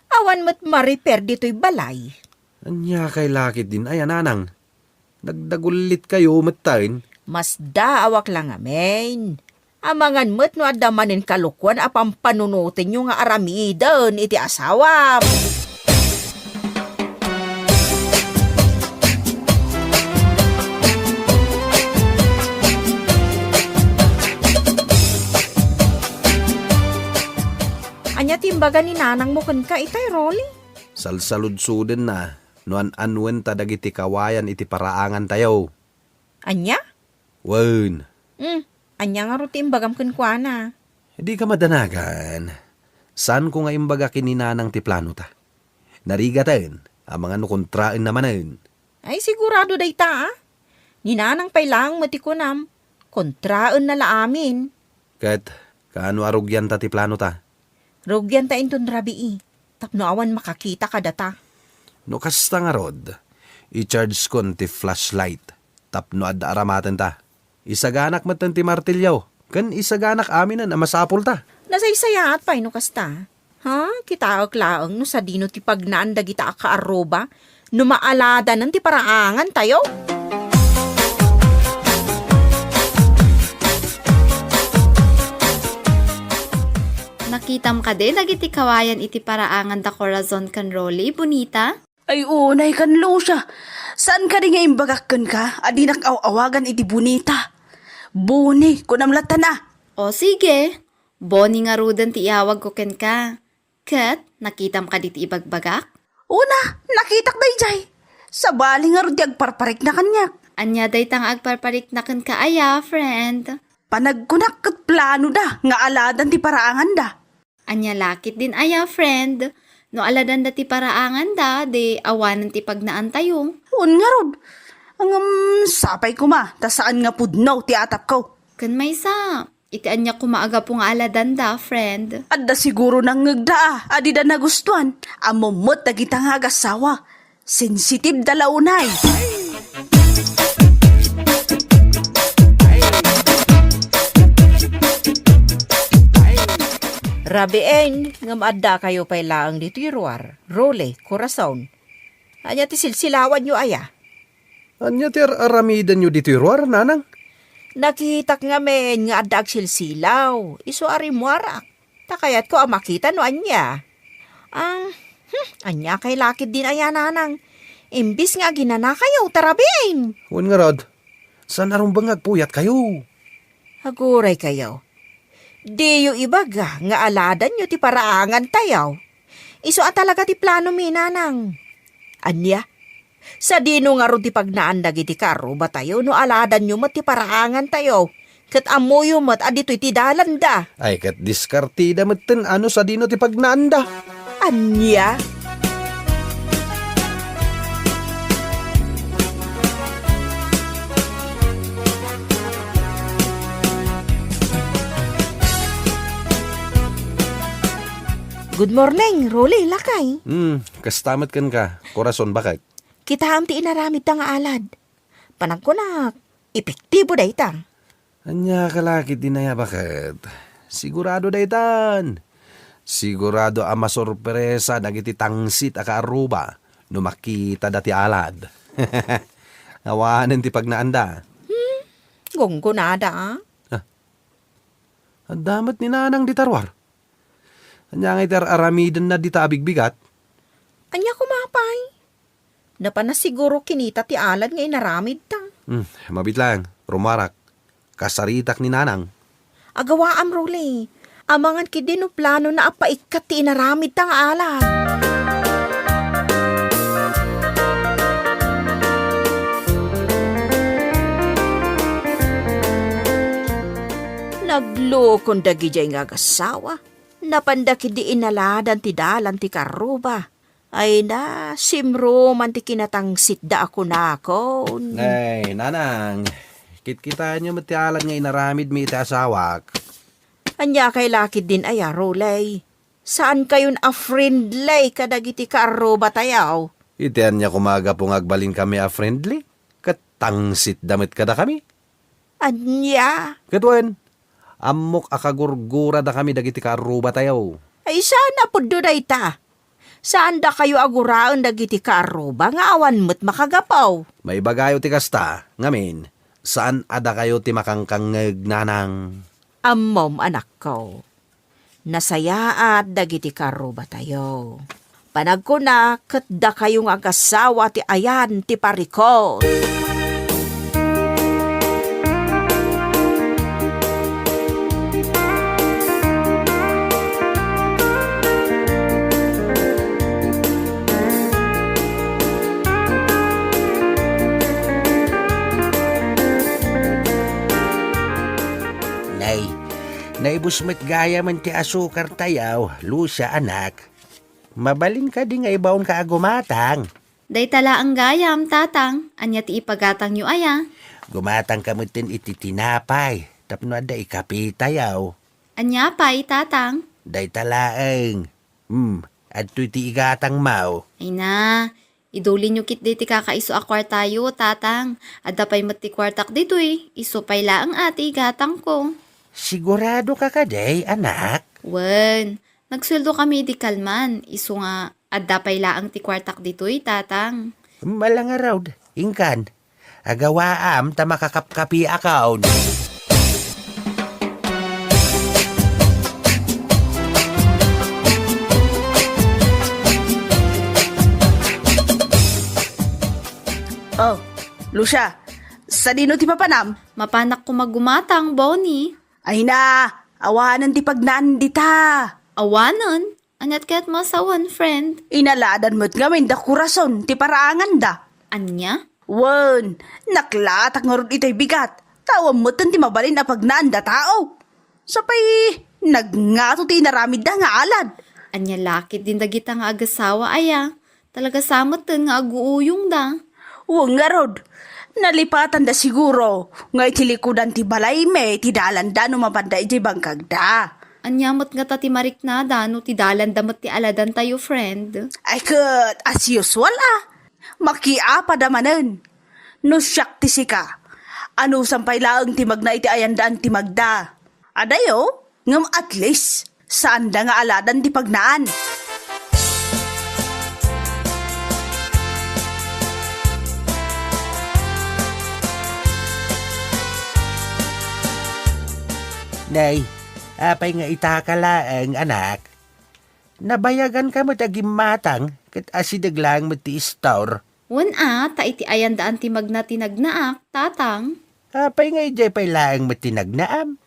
Awan met mariper ditoy balay. Ania kay La Ketdin aya, nanang? Nagdagullitkayo metten. Masdaawak la ngamin. Amangan met no adda manen kalokuan a pampanunotenyo nga aramiden iti asawam. Baga ni nanangmo kenka itay, Rolly? Salsaludsodenna no an-anuen ta dagiti kawayan iti paraangantayo. Ania? Wen. Hmm, ania ngarud ti imbagam kenkuana? Dika madanagan. Saanko nga imbaga ken ni nanang ti planota. Narigaten, amangan no kontraenna manen. Ay, sigurado dayta, a. Ni nanang pay laeng met ti kunam, kontraenna la amin. Ket, kaano a rugianta ti planota? Rugianta inton rabii, tapno awan makakita kadata. No kasta ngarud, i-chargekon ti flashlight tapno adda aramatenta. Isaganak metten ti martilyo, ken isaganak aminen a masapulta. Nasaysayaat pay no kasta. Ha? Kitaek laeng no sadino ti pagnaan dagita a kaarruba no maaladanen ti paraangantayo? Nakitam kadi dagiti kawayan iti paraangan da Corazon ken Rolly, Bonita? Ay, unay kan Lucia. Saan kadi nga imbagak kenka a dinak aw-awagan iti Bonita? Boni, kunam latta na. O sige, Boni ngaruden ti iawagko kenka. Ket, nakitam kadi ti ibagbagak? Una, nakitak daydiay. Sabali ngarud ti agparparikna kaniak. Ania dayta nga agparparikna kenka aya, friend? Panagkunak ket plano da nga aladan ti paraanganda. Ania la ketdin aya, friend? No aladanda ti paraanganda, di awanen ti pagnaantayo. Wen ngarud. Ngem sapay koma, ta saan nga pudno ti atapko. Ken maysa, iti ania koma a gapu nga aladanda, friend? Adda siguro nangngegda a, a dida nagustuan. Ammom met dagita nga agassawa. Sensitibda la unay. Rabiin, ngem addakayo pay laeng ditoy ruar, Rolly, Corazon. Ania ti silsilawanyo aya? Ania ti ar-aramidenyo ditoy ruar, nanang? Nakitak ngamin nga adda agsilsilaw, isu a rimmuarak. Ta kayatko a makita no ania. Ang, hmm, ania kay lakid din aya, nanang? Imbis nga aginanakayo, ta rabiin. Wen ngarud, saan a rumbeng nga agpuyatkayo? Aguraykayo. Diyo ibaga nga aladanyo ti paraangantayo. Isu a talaga ti planomi, nanang. Ania? Sadino ngarud ti pagnaan dagiti karrubatayo no aladanyo met ti paraangantayo, ket ammoyo met a ditoy ti dalanda? Ay, ket diskartida metten a no sadino ti pagnaanda. Ania? Good morning, Rolly, lakay. Hmm, kasta met kenka, Corazon, baket? Kitaem ti inaramidta nga alad. Panagkunak, epektibo dayta. Ania ka la ketdin aya, baket? Sigurado daytan. Sigurado a masorpresa dagiti tangsit a kaarruba no makitada ti alad. Awanen ti pagnaanda. Hmm, gunggonada, a? Ah. Adda met ni nanang dita ruar. Ania ngay ti ar-aramidenna dita a bigbigat? Ania koma pay? Napan a siguro kinita ti alad nga inaramidta. Hmm, mabiit laeng, rummuarak. Kasaritak ni nanang. Agawaam, Rolly. Amangan ketdi no planona a paikkat ti inaramidta nga alad. Naglukon dagidiay nga agassawa. Napanda ketdi inaladan ti dalan ti karruba. Ay na, simruman ti kinatangsitda a kunakon. Nay, nanang, kitkitaenyo met ti alad nga inaramidmi iti asawak. Ania kay lakid din aya, Rolly? Saankayon a friendly kadagiti karrubatayo? Iti ania koma a gapu nga agbalinkami a friendly? Ket tangsitda met kadakami? Ania? Ket wen, ammok a kagurguradakami dagiti karrubatayo. Ay, saan a pudno dayta? Saan dakayo a guraen dagiti karruba nga awan met makagapu? Maibagayo ti kasta, ngamin, saan a dakayo ti makangkangngeg, nanang. Ammom, anakko. Nasayaat dagiti karrubatayo. Panagkuna, ket dakayo nga agassawa ti ayan ti parikut. Ubos met gayamen ti asukartayo, Lucia, anak. Mabalin kadi nga ibaonka a gumatang? Dayta laeng gayam, Tatang. Ania ti ipagatangyo aya? Gumatangka metten iti tinapay tapno adda ikapitayo. Ania pay, Tatang? Dayta laeng. Hmm, adtoy ti igatangmo. Ay na, idulinyo ketdi ti kakaiso a kuartayo, Tatang. Adda pay met ti kuartak ditoy, isu pay laeng a ti igatangko. Siguradoka kadi, anak? Wen, nagsueldo kami idi kalman, isu nga adda pay laeng ti kuartak ditoy, Tatang. Ala ngarud, inkan. Agawaam ta makakapkapiakon. Oh, Lucia, sadino ti papanam? Mapanak koma gumatang, Bonnie. Ay na, awanen ti pagnaan dita. Awanen? Aniat kayat masawen, friend? Inaladan met ngamin da Corazon ti paraanganda. Ania? Wen, naklatak ngarud itay bigat. Tawen metten ti mabalin a pagnaanda tao. Sapay, nagngato ti inaramidda nga alad. Ania la ketdin dagita nga agasawa aya? Talaga sa metten nga aguuyongda. Wen ngarud, nalipatanda siguro nga iti likudan ti balaymi ti dalanda no mapanda idiay bangkagda. Ania met ngata ti mariknada no ti dalanda met ti aladantayo, friend? Ay ket, as usual a, makiapada manen. No siak ti sika, anusam pay laeng ti magna iti ayandaan ti magda. Adayo, ngem at least, saanda nga aladan ti pagnaan. Nay, apay nga itaka laeng, anak? Nabayaganka met a gimmatang, ket asideg laeng met ti istor. Wen a, ta iti ayandaan ti magna ti nagnaak, Tatang. Apay nga idiay pay laeng met ti nagnaam?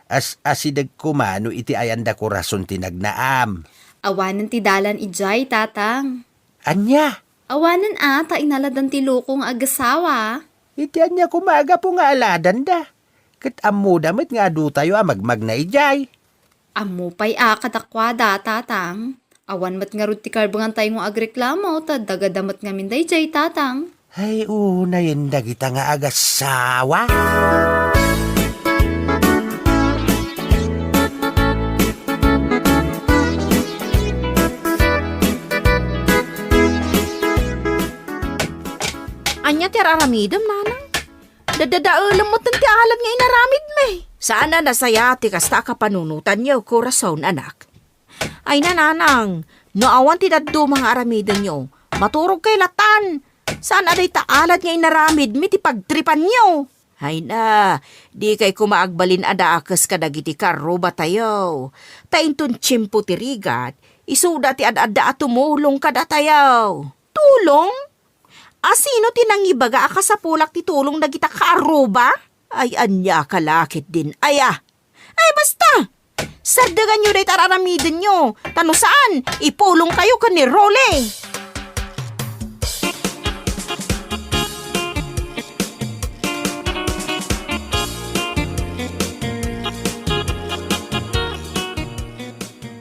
As-asideg koma no iti ayanda Corazon ti nagnaam. Awanen ti dalan idiay, Tatang. Ania? Awanen a, ta inaladan ti loko nga agasawa. Iti ania koma a gapu nga aladanda? Ket ammoda met nga adutayo a magmagna idiay. Ammo pay a kadakuada, Tatang. Awan met ngarud ti karbengantayo nga agreklamo, ta dagada met ngamin daydiay, Tatang. Ay, unayen dagita nga agasawa. Ania ti ar-aramidem, nanang? Dadadaelem metten ti alad nga inaramidmi. Saan a nasaya ti kasta a kapanunotanyo, Corazon, anak. Ay, nanang, no awan ti dadduma nga aramidenyo, maturogkay latan. Saan a dayta alad nga inaramidmi ti pagtripanyo? Ay na, dikay koma agbalin a dakes kadagiti karrubatayo. Ta inton tiempo ti rigat, isuda ti ad-adda a tumulong kadatayo. Tulong? A sino ti nangibaga a kasapulak ti tulong dagita kaarruba? Ay, ania ka la ketdin aya? Ay, basta! Sardeganyo dayta ar-aramidenyo, ta no saan, ipulongkayo ken ni Rolly.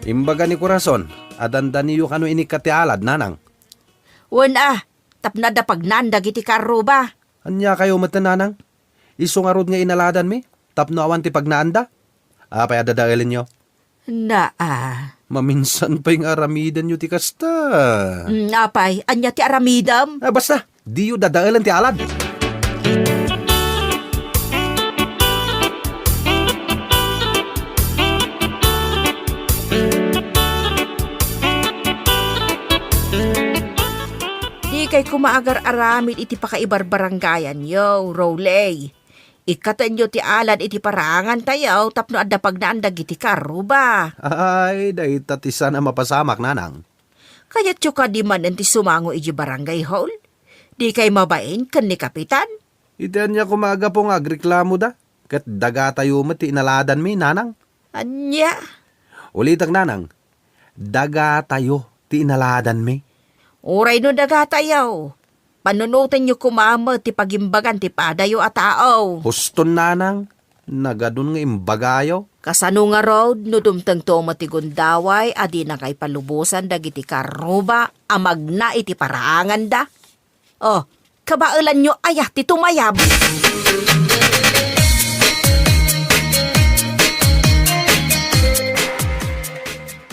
Imbaga ni Corazon a dandaniyo kano inikkat ti alad, nanang. Wen a, tapno adda pagnaan dagiti karruba. Ania kayo met, nanang? Isu ngarud nga inaladanmi tapno awan ti pagnaanda? Apay a dadaelenyo? Naa. Maminsan pay nga aramidenyo ti kasta. Mm, apay, ania ti aramidem? Ah, basta, diyo dadaelen ti alad. Dikay koma agar-aramid iti pakaibarbarangayanyo, Rolly. Ikkatenyo ti alad iti paraangantayo tapno adda pagnaan dagiti karruba. Ay, dayta ti saan a mapasamak, nanang. Kayatyo kadi manen ti sumango idiay barangay hall? Dikay mabain ken ni Kapitan? Iti ania koma a gapu nga agreklamoda, ket dagatayo met ti inaladanmi, nanang. Ania? Ulitek, nanang, dagatayo ti inaladanmi. Uray no dagatayo, panunotenyo koma met ti pagimbagan ti padayo a tao. Huston, nanang, Nagadun nga imbagayo. Kasano ngarud no dumtengto met ti gundaway a dinakay palubosan dagiti karruba a magna iti paraanganda? Oh, kabaelanyo aya ti tumayab?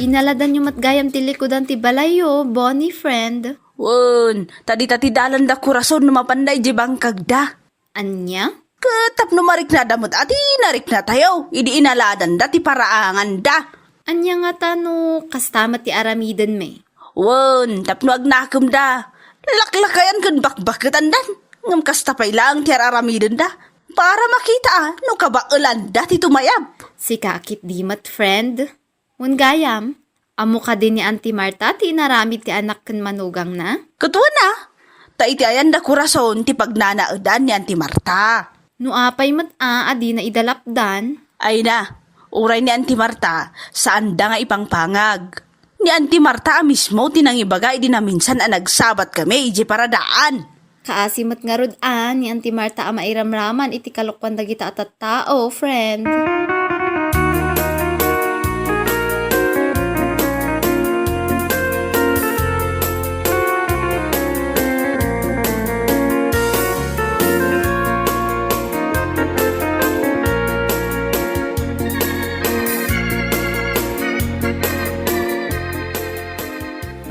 Inaladanyo met gayam ti likudan ti balayyo, Bonnie friend. Wen, ta dita ti dalanda, kurason, no mapanda idiay bangkagda. Ania? Ket tapno mariknada met a ti nariknatayo idi inaladanda ti paraanganda. Ania ngata no kasta met ti aramiden, me? Wen, tapno agnakemda, laklakayan ken bakbaketandan. Ngem kasta pay laeng ti ar-aramidenda para makita a no kabaelanda ti tumayab. Sika a ketdi met, friend. Wen gayam, ammo kadi ni Auntie Marta ti inaramid ti anak ken manugangna? Ket wen a, ta iti ayanda kurason ti pagnanaedan ni Auntie Marta. No apay met a, a dina ida lapdan? Ay na, uray ni Auntie Marta, saanda nga ipangpangag. Ni Auntie Marta a mismo ti nangibaga idi naminsan a nagsabatkami idiay paradaan. Kaasi met ngarud a ni Auntie Marta a mairamraman iti kalokuan dagita a tattao, friend.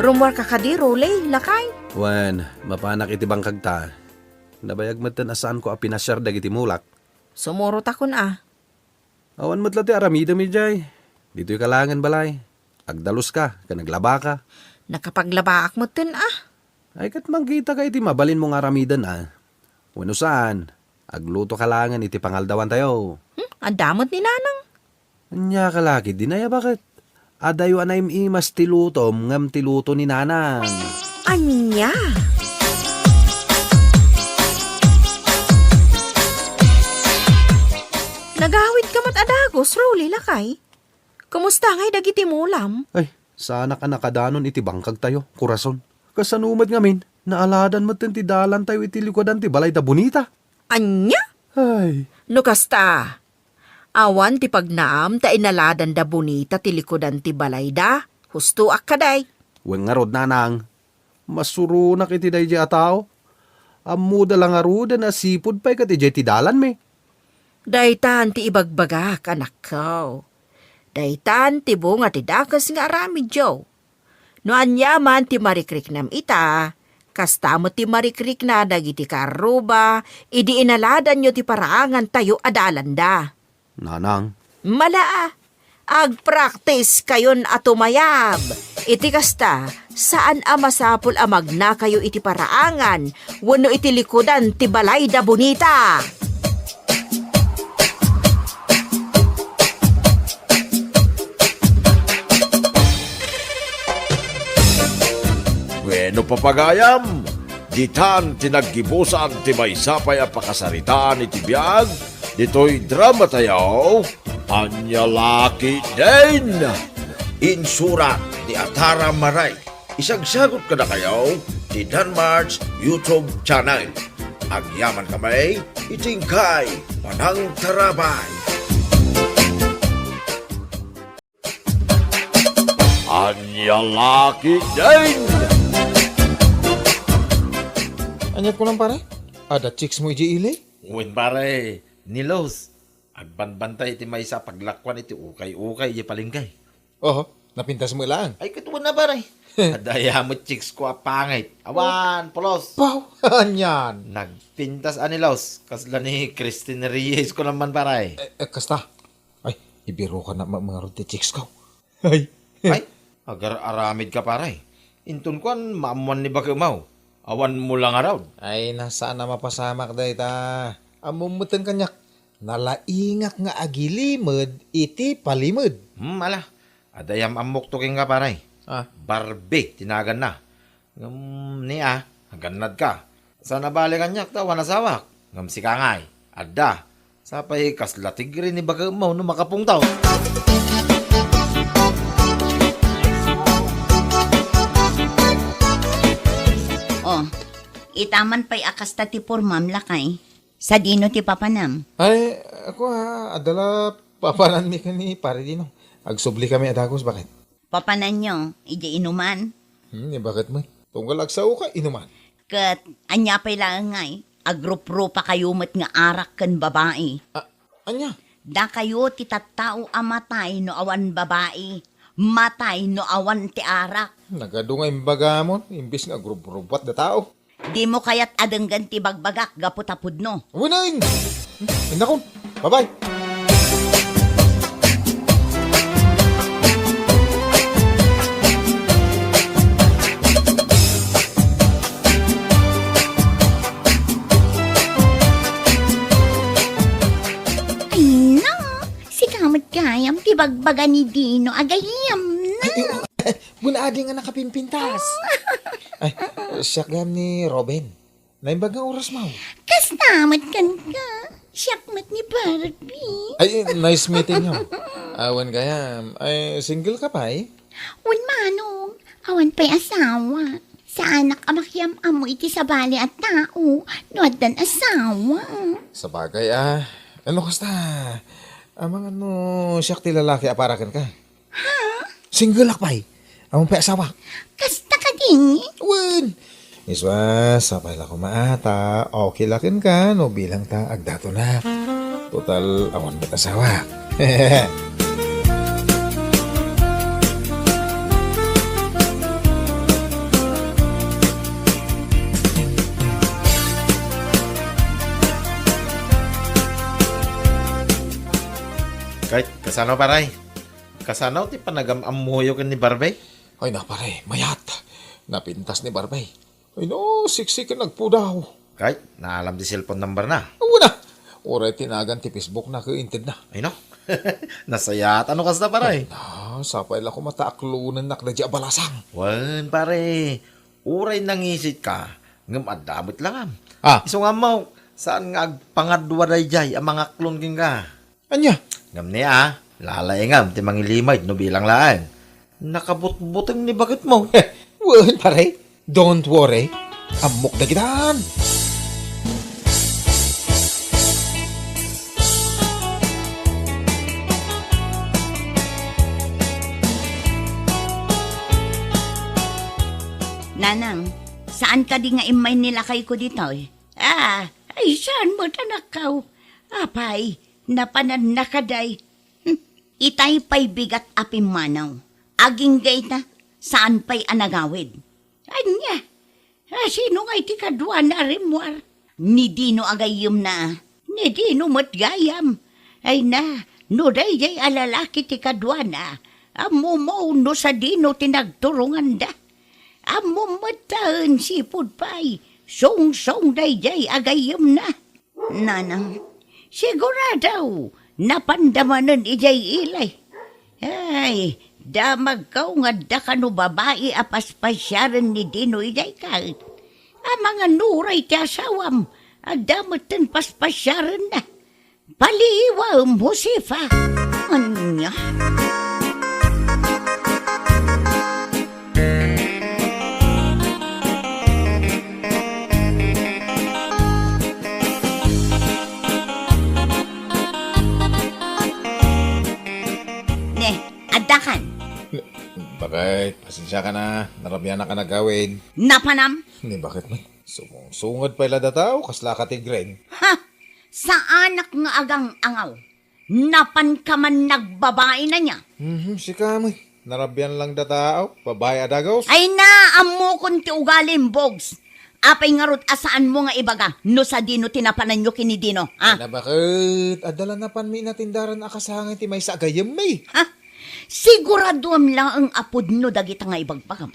Rummuarka kadi, Rolly, lakay? Wen, mapanak iti bangkagta. Nabayag metten a saanko a pinasiar dagiti mulak. Sumurotakon a. Awan met la ti aramidem idiay. Ditoyka laengen balay. Agdaluska ken aglabaka. Nakapaglabaak metten a. Ay, ket mangkitaka iti mabalinmo nga aramiden a. Wenno saan, aglutoka laengen iti pangaldawantayo. Hmm, adda met ni Nanang. Ania ka la ketdi, aya baket? Adayo a naim-imas ti lutom ngem ti luto ni Nanang. Ania? Nagawidka met a dagus, Rolly, lakay? Kumusta ngay dagiti mulam? Ay, saanak a nakadanon iti bangkagtayo, kurason. Kasano met ngamin, naaladan metten ti dalantayo iti likudan ti balay da Bonita. Ania? Ay. No kasta, awan ti pagnaam ta inaladanda Bonita ti likudan ti balayda. Hustoak kadi. Wen ngarud, Nanang, masuronak iti daydiay a tao. Ammoda la ngaruden a sipud pay ket idiay ti dalanmi. Daytan ti ibagbagak, anakko. Daytan ti bunga ti dakes nga aramidyo. No aniaman ti marikriknam ita, kasta met ti marikrikna dagiti karruba idi inaladanyo ti paraangantayo a dalanda. Nanang. Mala a, agpraktiskayon a tumayab. Iti kasta, saan a masapul a magnakayo iti paraangan wenno iti likudan ti balay da Bonita. Wenno, papagayam, ditan ti naggibusan ti maysa pay a pakasaritaan iti biag ditoy dramatayo, Ania La Ketdin. Insurat ni Atara Maray. Isagsagut kadakayo ti Danmart's YouTube channel. Agyaman kami iti inkay panangtarabay. Ania La Ketdin! Ania kunam, pare? Adda chicks mo idiay ili? Wen, pare, ni Los. Agbanbantay iti maysa a paglakuan iti ukay-ukay idiay palengke. Oho, napintas mo laeng. Ay, ket wen a, pare. Adda aya met chicks ko a pangit. Awan, pulos. Baw, anian. Nagpintas a ni Los. Kasla ni Christine Reyes kunam man, pare. Eh, eh, kasta. Ay, ibiro ka na ma-, mangarud ti chicks ko. Ay. Ay, agar-aramid ka, pare. Inton kuan, maammuan ni bakemaw. Awan mo la ngarud. Ay, na, saan a mapasamak dayta. Ammom metten kaniak. Nalaingak nga agilimed iti palimed. Hmm, ala. Adda yam-ammokto kenka, pare. Ah. Barbie ti naganna. Ngem ni a, agannad ka. Saan a bale kaniak ta awan asawak. Ngem sika ngay, adda. Sapay kasla tigre ni bakemmo no makapungtaw. Oh, itaman pay a kasta ti pormam, lakay. Sadino ti papanam? Ay, ako, ah, adda la papananmi ken ni Pare Dino. Agsubli kami a dagus, baket. Papananyo, idiay inuman? Hmm, ni baket met. Tunggal agsaoka, inuman. Ket, ania pay laeng ngay, agruprupa kayo met nga arak ken babai. Ah, ania? Dakayo ti tattao a matay no awan babai, matay no awan ti arak. Nagadu nga imbagamon, imbes nga agrubrubat da tao. Dimo kayat a denggen ti bagbagak gapu ta pudno. Wen, ay! Indakon. Bye-bye. Ay, no! Sika met gayam ti bagbaga ni Dino a gayyemna. Ay, ay, ay, wen adi nga nakapimpintas. Ay, siak gayam ni Robin. Naimbag nga oras, maw? Kasta met kenka. Siak met ni Barbie. Ay, nice meeting you. Awan gayam. Ay, single ka pay? Wen, manong. Awan pay asawa. Saanak a makiam-ammo iti sabali a tao no addan asawa. Sabagay, ah. Ano kasta? Amangan no siak ti lalaki a para kenka. Ha? Single ak pay. Awan pay asawa. Kasta kadi? Wen. Iswa, sapay la koma ta. Okay la kenka no bilang ta agdaton na. Total, awan met asawa. Kay, kasano, paray? Kasano ti panagam-ammoyo ken ni Barbie? Ay na, pare, mayat. Napintas ni Barbie. Ay no, siksi ken nagpudaw. Kay, naalam ti cellphone number na. Awan na. Uray tinagan ti Facebook na ket inted na. Ay no? Nasayaat no kasta, pare. Ay na, sapay la koma ta aklonennak daydiay a balasang. Wen, pare. Uray nangisit ka, ngem adda met langam. Ah. Isu nga ammo, saan nga agpangadua daydiay a mangaklon kenka? Ania? Ngem ni a, lalaingam ti mangilimay no bilang laeng. Nakabutbuteng ni baketmo. Wen, pare. Don't worry. Ammok dagitan. Nanang, saan kadi nga immay ni lakayko ditoy? Ah, ay saan met, anakko? Apay, napananna kadi? Hmm, itay pay bigat a pimmanaw. Agingga ita, saan pay a nagawid. Ania? A, sino ngay ti kaduana a rimmuar? Ni Dino a gayyemna. Ni Dino met gayam. Ay na, no daydiay a lalaki ti kaduana, ammom no sadino ti nagturonganda. Ammom met ta, sipud pay, sungsong daydiay a gayyemna. Nanang, sigurado, napanda manen idiay ilay. Ay, damagko nga adda kano babai a paspasiaren ni Dino idiay ket. Amangan no uray ti asawam, adda metten paspasiarenna. Paliiwem, Josefa. Ania? Ne, addakan. Baket, pasensiakan a, narabianak a nagawid. Napanam? Ni baket met? Sumungsungad pay la data, o kasla ka ti gren? Ha! Saanak nga agang-angaw. Napanka man nagbabai na nia? Mhm, sika met. Narabian lang data, o, babai a dagus. Ay na, ammokon ti ugalim, Bogs. Apay ngarud a saanmo nga ibaga no sadino ti napananyo ken ni Dino, ha? Ay na baket, adda la napanmi inatindaran a kasangay ti maysa a gayyemmi. Ha? Siguraduam laeng a pudno dagita nga ibagbagam.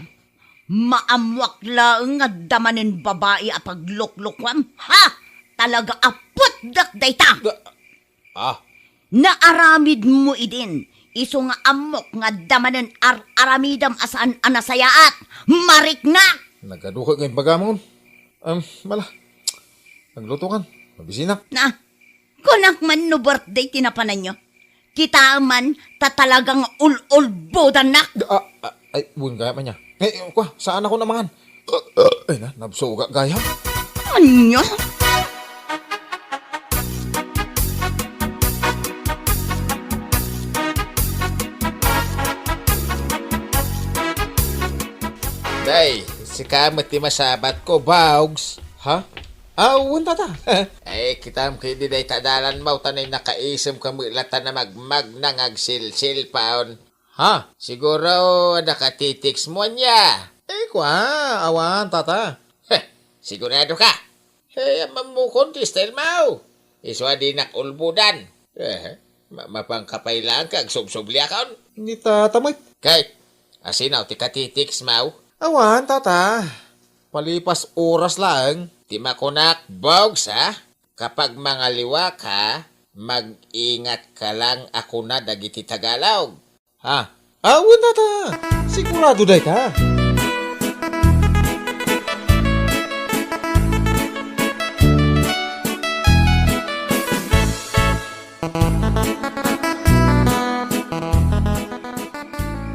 Maammoak laeng nga adda manen babai a pagluklukuam. Ha! Talaga a putdek dayta! Da-, ah. Naaramidmo idin, isu nga ammok nga adda manen ar-aramidam a saan a nasayaat. Mariknak! Nagaduka nga imbagamon. Em, mala. Naglutokan. Mabisinak. Na, kunak man no birthday ti napananyo. Kitaem man, ta talagang ul-ulbodanak. Ah, ah, ay, wen gayam ania. Eh, eh, kwa, saan ako namangan? Ay na, nabsuga gayam. Ania? Ay, sika met ti masabatko, Bogs. Ha? Ah, wen, tata. Ay, kitam ketdi dayta dalan mo, ta nakaisem ka met latta a magmagna nga agsilsilpaon. Ha? Siguro, adda ka ti-text mo ania? Ay, kua, awan, tata. Heh, sigurado ka? Hey, ammom ti style mo. Isu a dinak ulbodan. Eh, ma-, mapanka pay laeng ket agsubsubliakon. Ni tata met. Kay, asino ti katitiks mo? Awan, tata. Palipas oras laeng. Ti makunak, Bogs, ha? Kapag mangaliwa ka, mag-ingat ka lang a kuna dagiti Tagalog. Ha? Awan, tata. Sigurado dayta.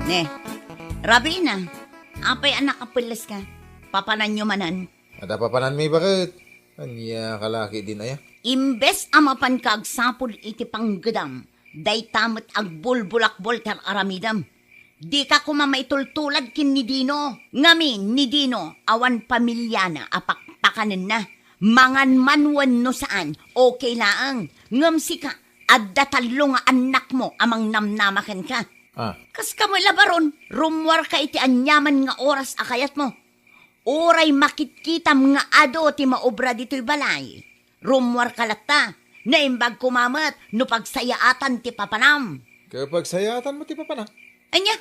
Ne, Rabina, apay a nakapelles ka? Papananyo manen? Adda papananmi baket. Ania ka la ketdin aya? Imbes a mapanka agsapul iti panggedam, dayta met agbulbulakbol ti ar-aramidem. Dika koma maitultulad ken ni Dino. Ngamin, ni Dino, awan pamiliana a pakpakanenna. Mangan man wenno saan, okay laeng. Ngem sika, adda tallo nga annakmo a mangnamnama kenka. Ah. Kas kamo labaron, rummuarka iti aniaman nga oras a kayatmo. Uray makitkitam nga adu ti maobra ditoy balay, rummuarka latta. Naimbag koma met no pagsayaatan ti papanam. Ket pagsayaatan mo ti papanam? Ania?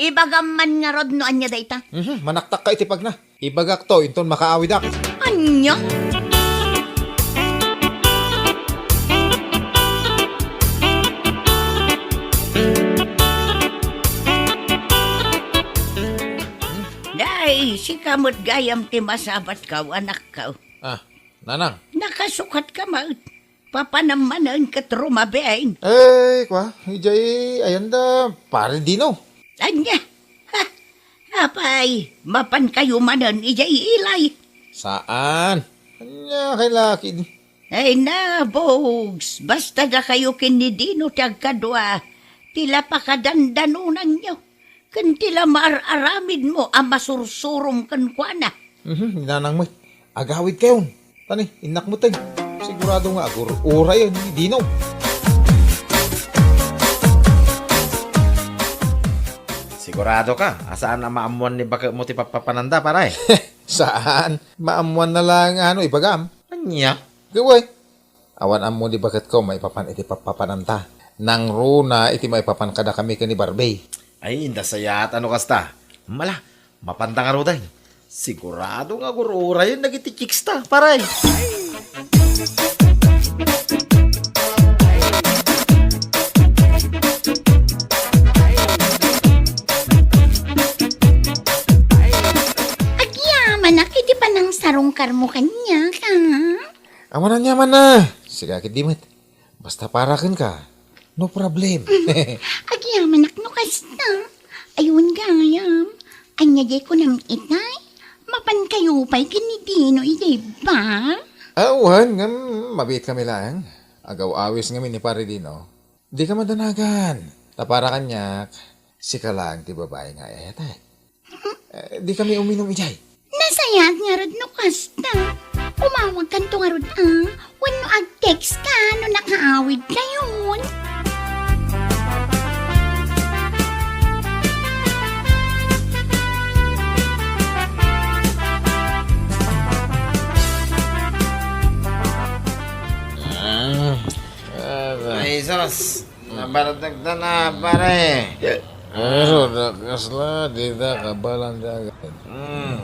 Ibagam man ngarud no ania dayta? Mhm, manaktakka iti pagna. Ibagakto inton makaawidak. Ania? Day, sika met gayam ti masabatko, anakko. Ah, nanang. Nakasukatka met. Papanam manen ket rumabiin. Ay, kua, idiay, ayan da, Pare Dino. Ania? Ha? Apay, mapankayo manen idiay ilay? Saan? Ania kay lakid? Ay na, Bogs, basta dakayo ken ni Dino ti agkadua, ti la pakadandanonanyo. Ken ti la maar-aramidmo a masursurom kenkuana. Mhm, ni nanang met. Agawidkayon. Tani, innak met, eh. Sigurado nga agur-urayen ni Dino. Sigurado ka a saan a maammoan ni baketmo ti pappapananda, pare? Saan? Maammoanna laeng a no ibagam. Ania? Gaway. Awan ammo ni baketko maipapan iti pappapananta. Nangruna iti maipapan kadakami ken ni Barbie. Ay, nasayaat a no kasta. Mala, mapanta ngaruden. Sigurado nga agur-urayen dagiti chicks ta, pare. Agyamanak iti panangsarungkarmo kaniak, a? Awan aniamanna. Sika ketdi met. Basta para kenka, no problem. Agyamanak no kasta. Ay, wen gayam. Ania diay kunam itay? Mapankayo pay ken ni Dino idiay bar? Awan, ngem mabiitkami laeng. Agaw-awis ngamin ni Pare Dino. Dika madanagan. Ta para kaniak, sika laeng ti babai nga ay-ayatek. Eh, dikami uminum idiay. Nasayaat ngarud no kasta. Umawagkanto ngarud, a? Wenno agtext ka no nakaawidkayon? Ah, ah, Ay, sus! Nabaratagta na, pare. Pero da kasla, dida kabalan ti agawid. Mm.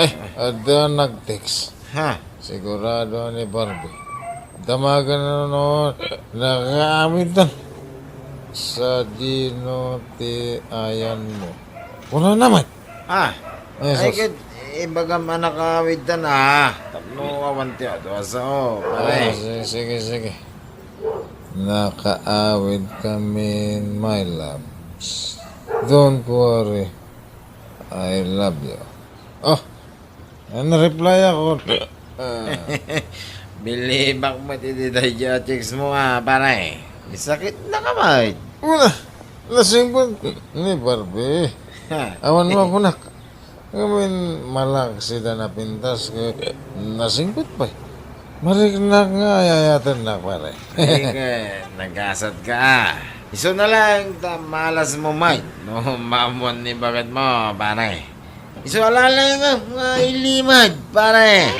Ay, adda nag-text. Ha? Sigurado ni Barbie. Damagan na no, nakaamitan. Sadino ti ayanmo? Kunana met. Ah, Ay, ay, sus. Ket ibagam a nakaawidtan, ah. Tapno awan ti adu a sao, pare. Ah, sige, sige, sige. Nakaawidkamin, my loves. Don't worry. I love you. Oh, ano reply ako? Ah. Bilibak met iti daydiay a chicks mo, ah, pare. Sakit na ka, bay. Wala. Nasingpet ni Barbie. Ha. Awan mo ako nak. Ngamin, malak sida napintas ket nasingpet pay. Mariknak nga ay-ayatennak, pare. Ay, ket nagasat ka. Isu na lang ta malasmo met no maammoan ni baketmo, pare. Isu a laeng nga ilimed, pare.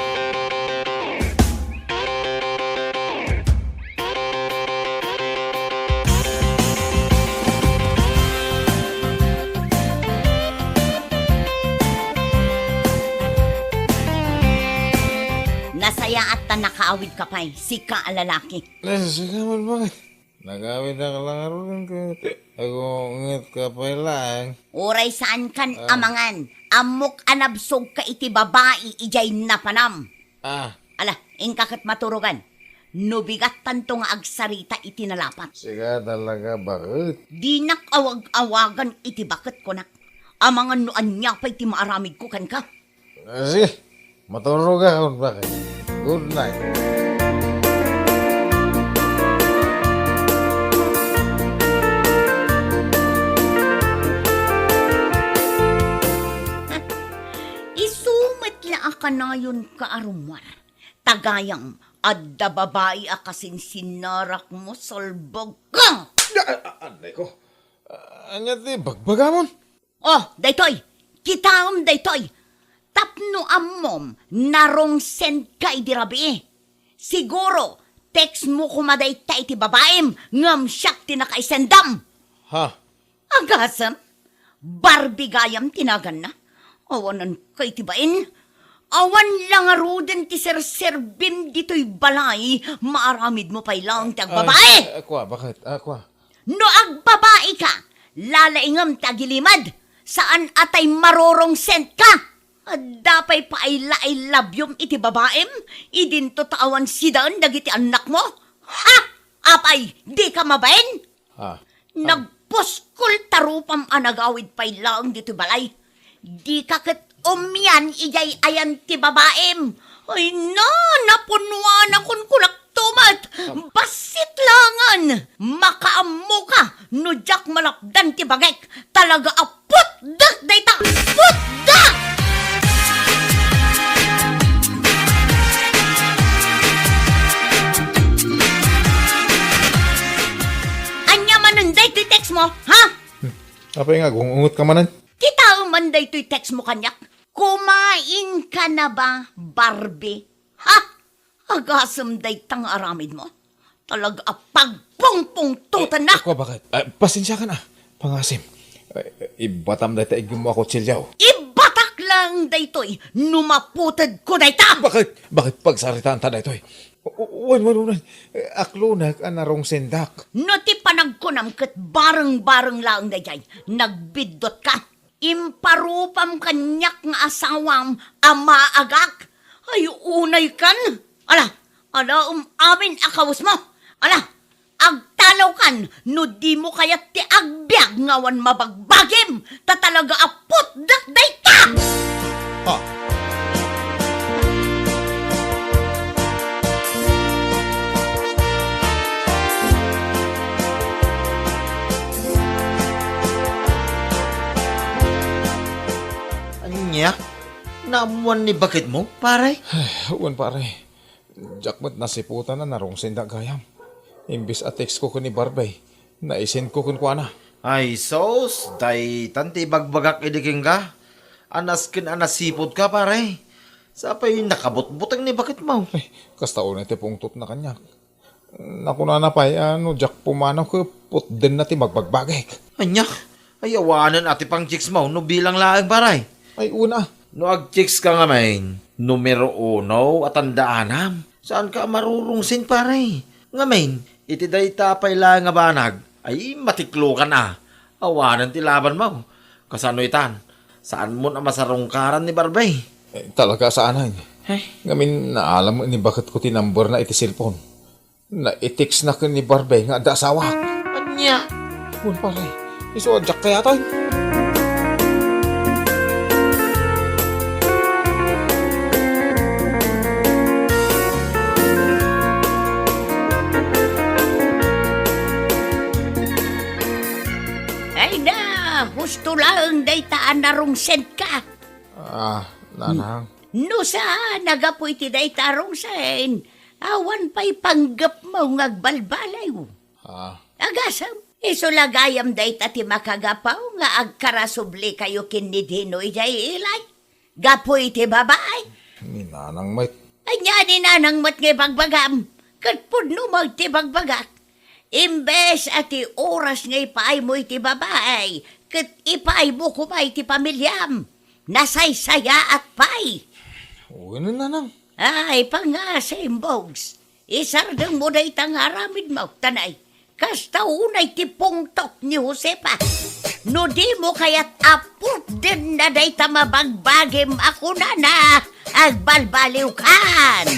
Nasayaat ta nakaawid ka pay, sika a lalaki. Ay, sika met, bakit? Nagawidak la ngaruden ket agunget ka pay laeng. Uray saankan a mangan, ammok a nabsogka iti babai idiay napanam. Ah. Ala, inka ket maturogan. No bigattanto nga agsarita iti nalapat. Sika talaga, bakit? Dinak awag-awagan iti baketko, nak. Amangan no ania pay ti maaramidko kenka. Ah, sige. Maturogakon, bakit? Good night. Isu met la a kanayonka a rummuar. Ta gayam, adda babai a kasinsinnarakmo, salbagka! Ah, ah, ah, anay ko. Ah, ania ti bagbagamon? Oh, daytoy! Kitaem daytoy! Tapno ammom, narong-sendka idi rabii. Siguro, textmo koma dayta iti babaim, ngem siak ti nakaisendam. Ha? Agasem? Barbie gayam ti naganna. Awananka iti bain. Awan la ngaruden ti serserbim ditoy balay, maaramidmo pay laeng ti agbabai. Ay, ah, kua, bakit? Ah, kua. No agbabaika, lalaingem ti agilimed, saan a tay marorong-sendka. Adda pay paila-ilabiom iti babaim, idinto ta awan sidaen dagiti annakmo? Ha? Apay, dika mabain? Ah. Nagpuskol ta rupam a nagawid pay laeng ditoy balay. Dika ket umian idiay ayan ti babaim. Ay na, napunnuanakon kunak tumet. Bassit laengen. Makaammoka no diak malapdan ti bagek. Talaga a putdek dayta. Putdek! Ania manen daytoy textmo, ha? Hmm. Apay nga, gung-ungot ka manen? Kitaem man daytoy textmo kaniak. Kumain ka na ba, Barbie? Ha? Agasem dayta nga aramidmo. Talaga a pagpungpungtotennak. Eh, ako, bakit? Ah, pasensiakan, ah. Pangasim. Eh, ibatam dayta iggimmo a kutsilio. Ibatak laeng daytoy no maputedko dayta. Bakit? Bakit pagsaritaanta daytoy? U-, u-, wen, wen, wen, wen. Eh, aklonek a narungsendak. No ti panagkunam ket bareng-bareng laeng daydiay, nagbiddutka. Imparupam kaniak nga asawam a maagak. Ay, unaykan. Ala, alaem amin a kawesmo. Ala, agtalawkan no dimo kayat ti agbiag nga awan mabagbagim, ta talaga a putdek dayta! Ah. Ania? Naammoan ni baketmo, pare? Wen, pare. Diak met nasiputan a narungsendak gayam. Imbes a textko ken ni Barbie, naisendko kenkuana. Ay sus, daytan ti ibagbagak idi kenka. A nasken a nasiputka, pare. Sapay nakabutbuteng ni baketmo. Eh, kasta unay ti pungtotna kaniak. Nakunana pay a no diak pumanaw ket putdenna ti magbagbagek. Ania? Ay, awanen a ti pang-chicks mo no bilang laeng, pare. Ay, una. No ag-chicks ka ngamin, numero uno a tandaanam. Saanka a marurungsin, pare. Ngamin, iti dayta pay laeng a banag, ay, matiklokan a. Awanen ti laban mo. Kasano itan? Saanmon a masarungkaran ni Barbie? Eh, talaga saanen. Eh? Ngamin, naalam ni baketko ti numberna iti cellphone. Nai-textna ken ni Barbie nga adda asawak. Ania? Wen, pare, isu a diak kayatan. Ay na, husto laeng dayta a narungsenka. Ah, nanang. No saan, nagapu iti dayta a rungsen, awan pay panggepmo nga agbalbaliw. Ah. Agasem, isu la gayam dayta ti makagapu nga agkarasublikayo ken ni Dino idiay ilay. Gapu iti babae. Ni nanang met. Ania ni nanang met nga ibagbagam? Ket pudno met ti bagbagak. Imbes a ti oras nga ipaaymo iti babae, ket ipaaymo koma iti pamiliam. Nasaysayaat pay. Wen, nanang. Ay, pangasim, Bogs. Isardengmo dayta nga aramidmo, tanay. Kasta unay ti pungtok ni Josefa. No dimo kayat a putdenna dayta mabagbagim a kunana, agbalbaliwkan.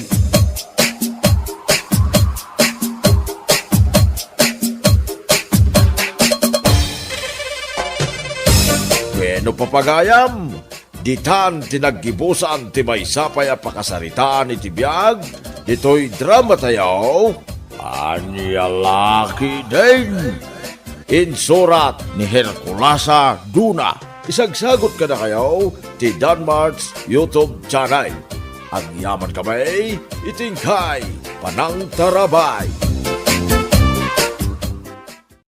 Wenno, papagayam, ditan ti naggibusan ti maysa pay a pakasaritaan iti biag ditoy dramatayo, Ania La Ketdin. Insurat ni Herculasa Duna. Isagsagut kadakayo ti Danmart's YouTube channel. Agyamankami iti inkay panangtarabay.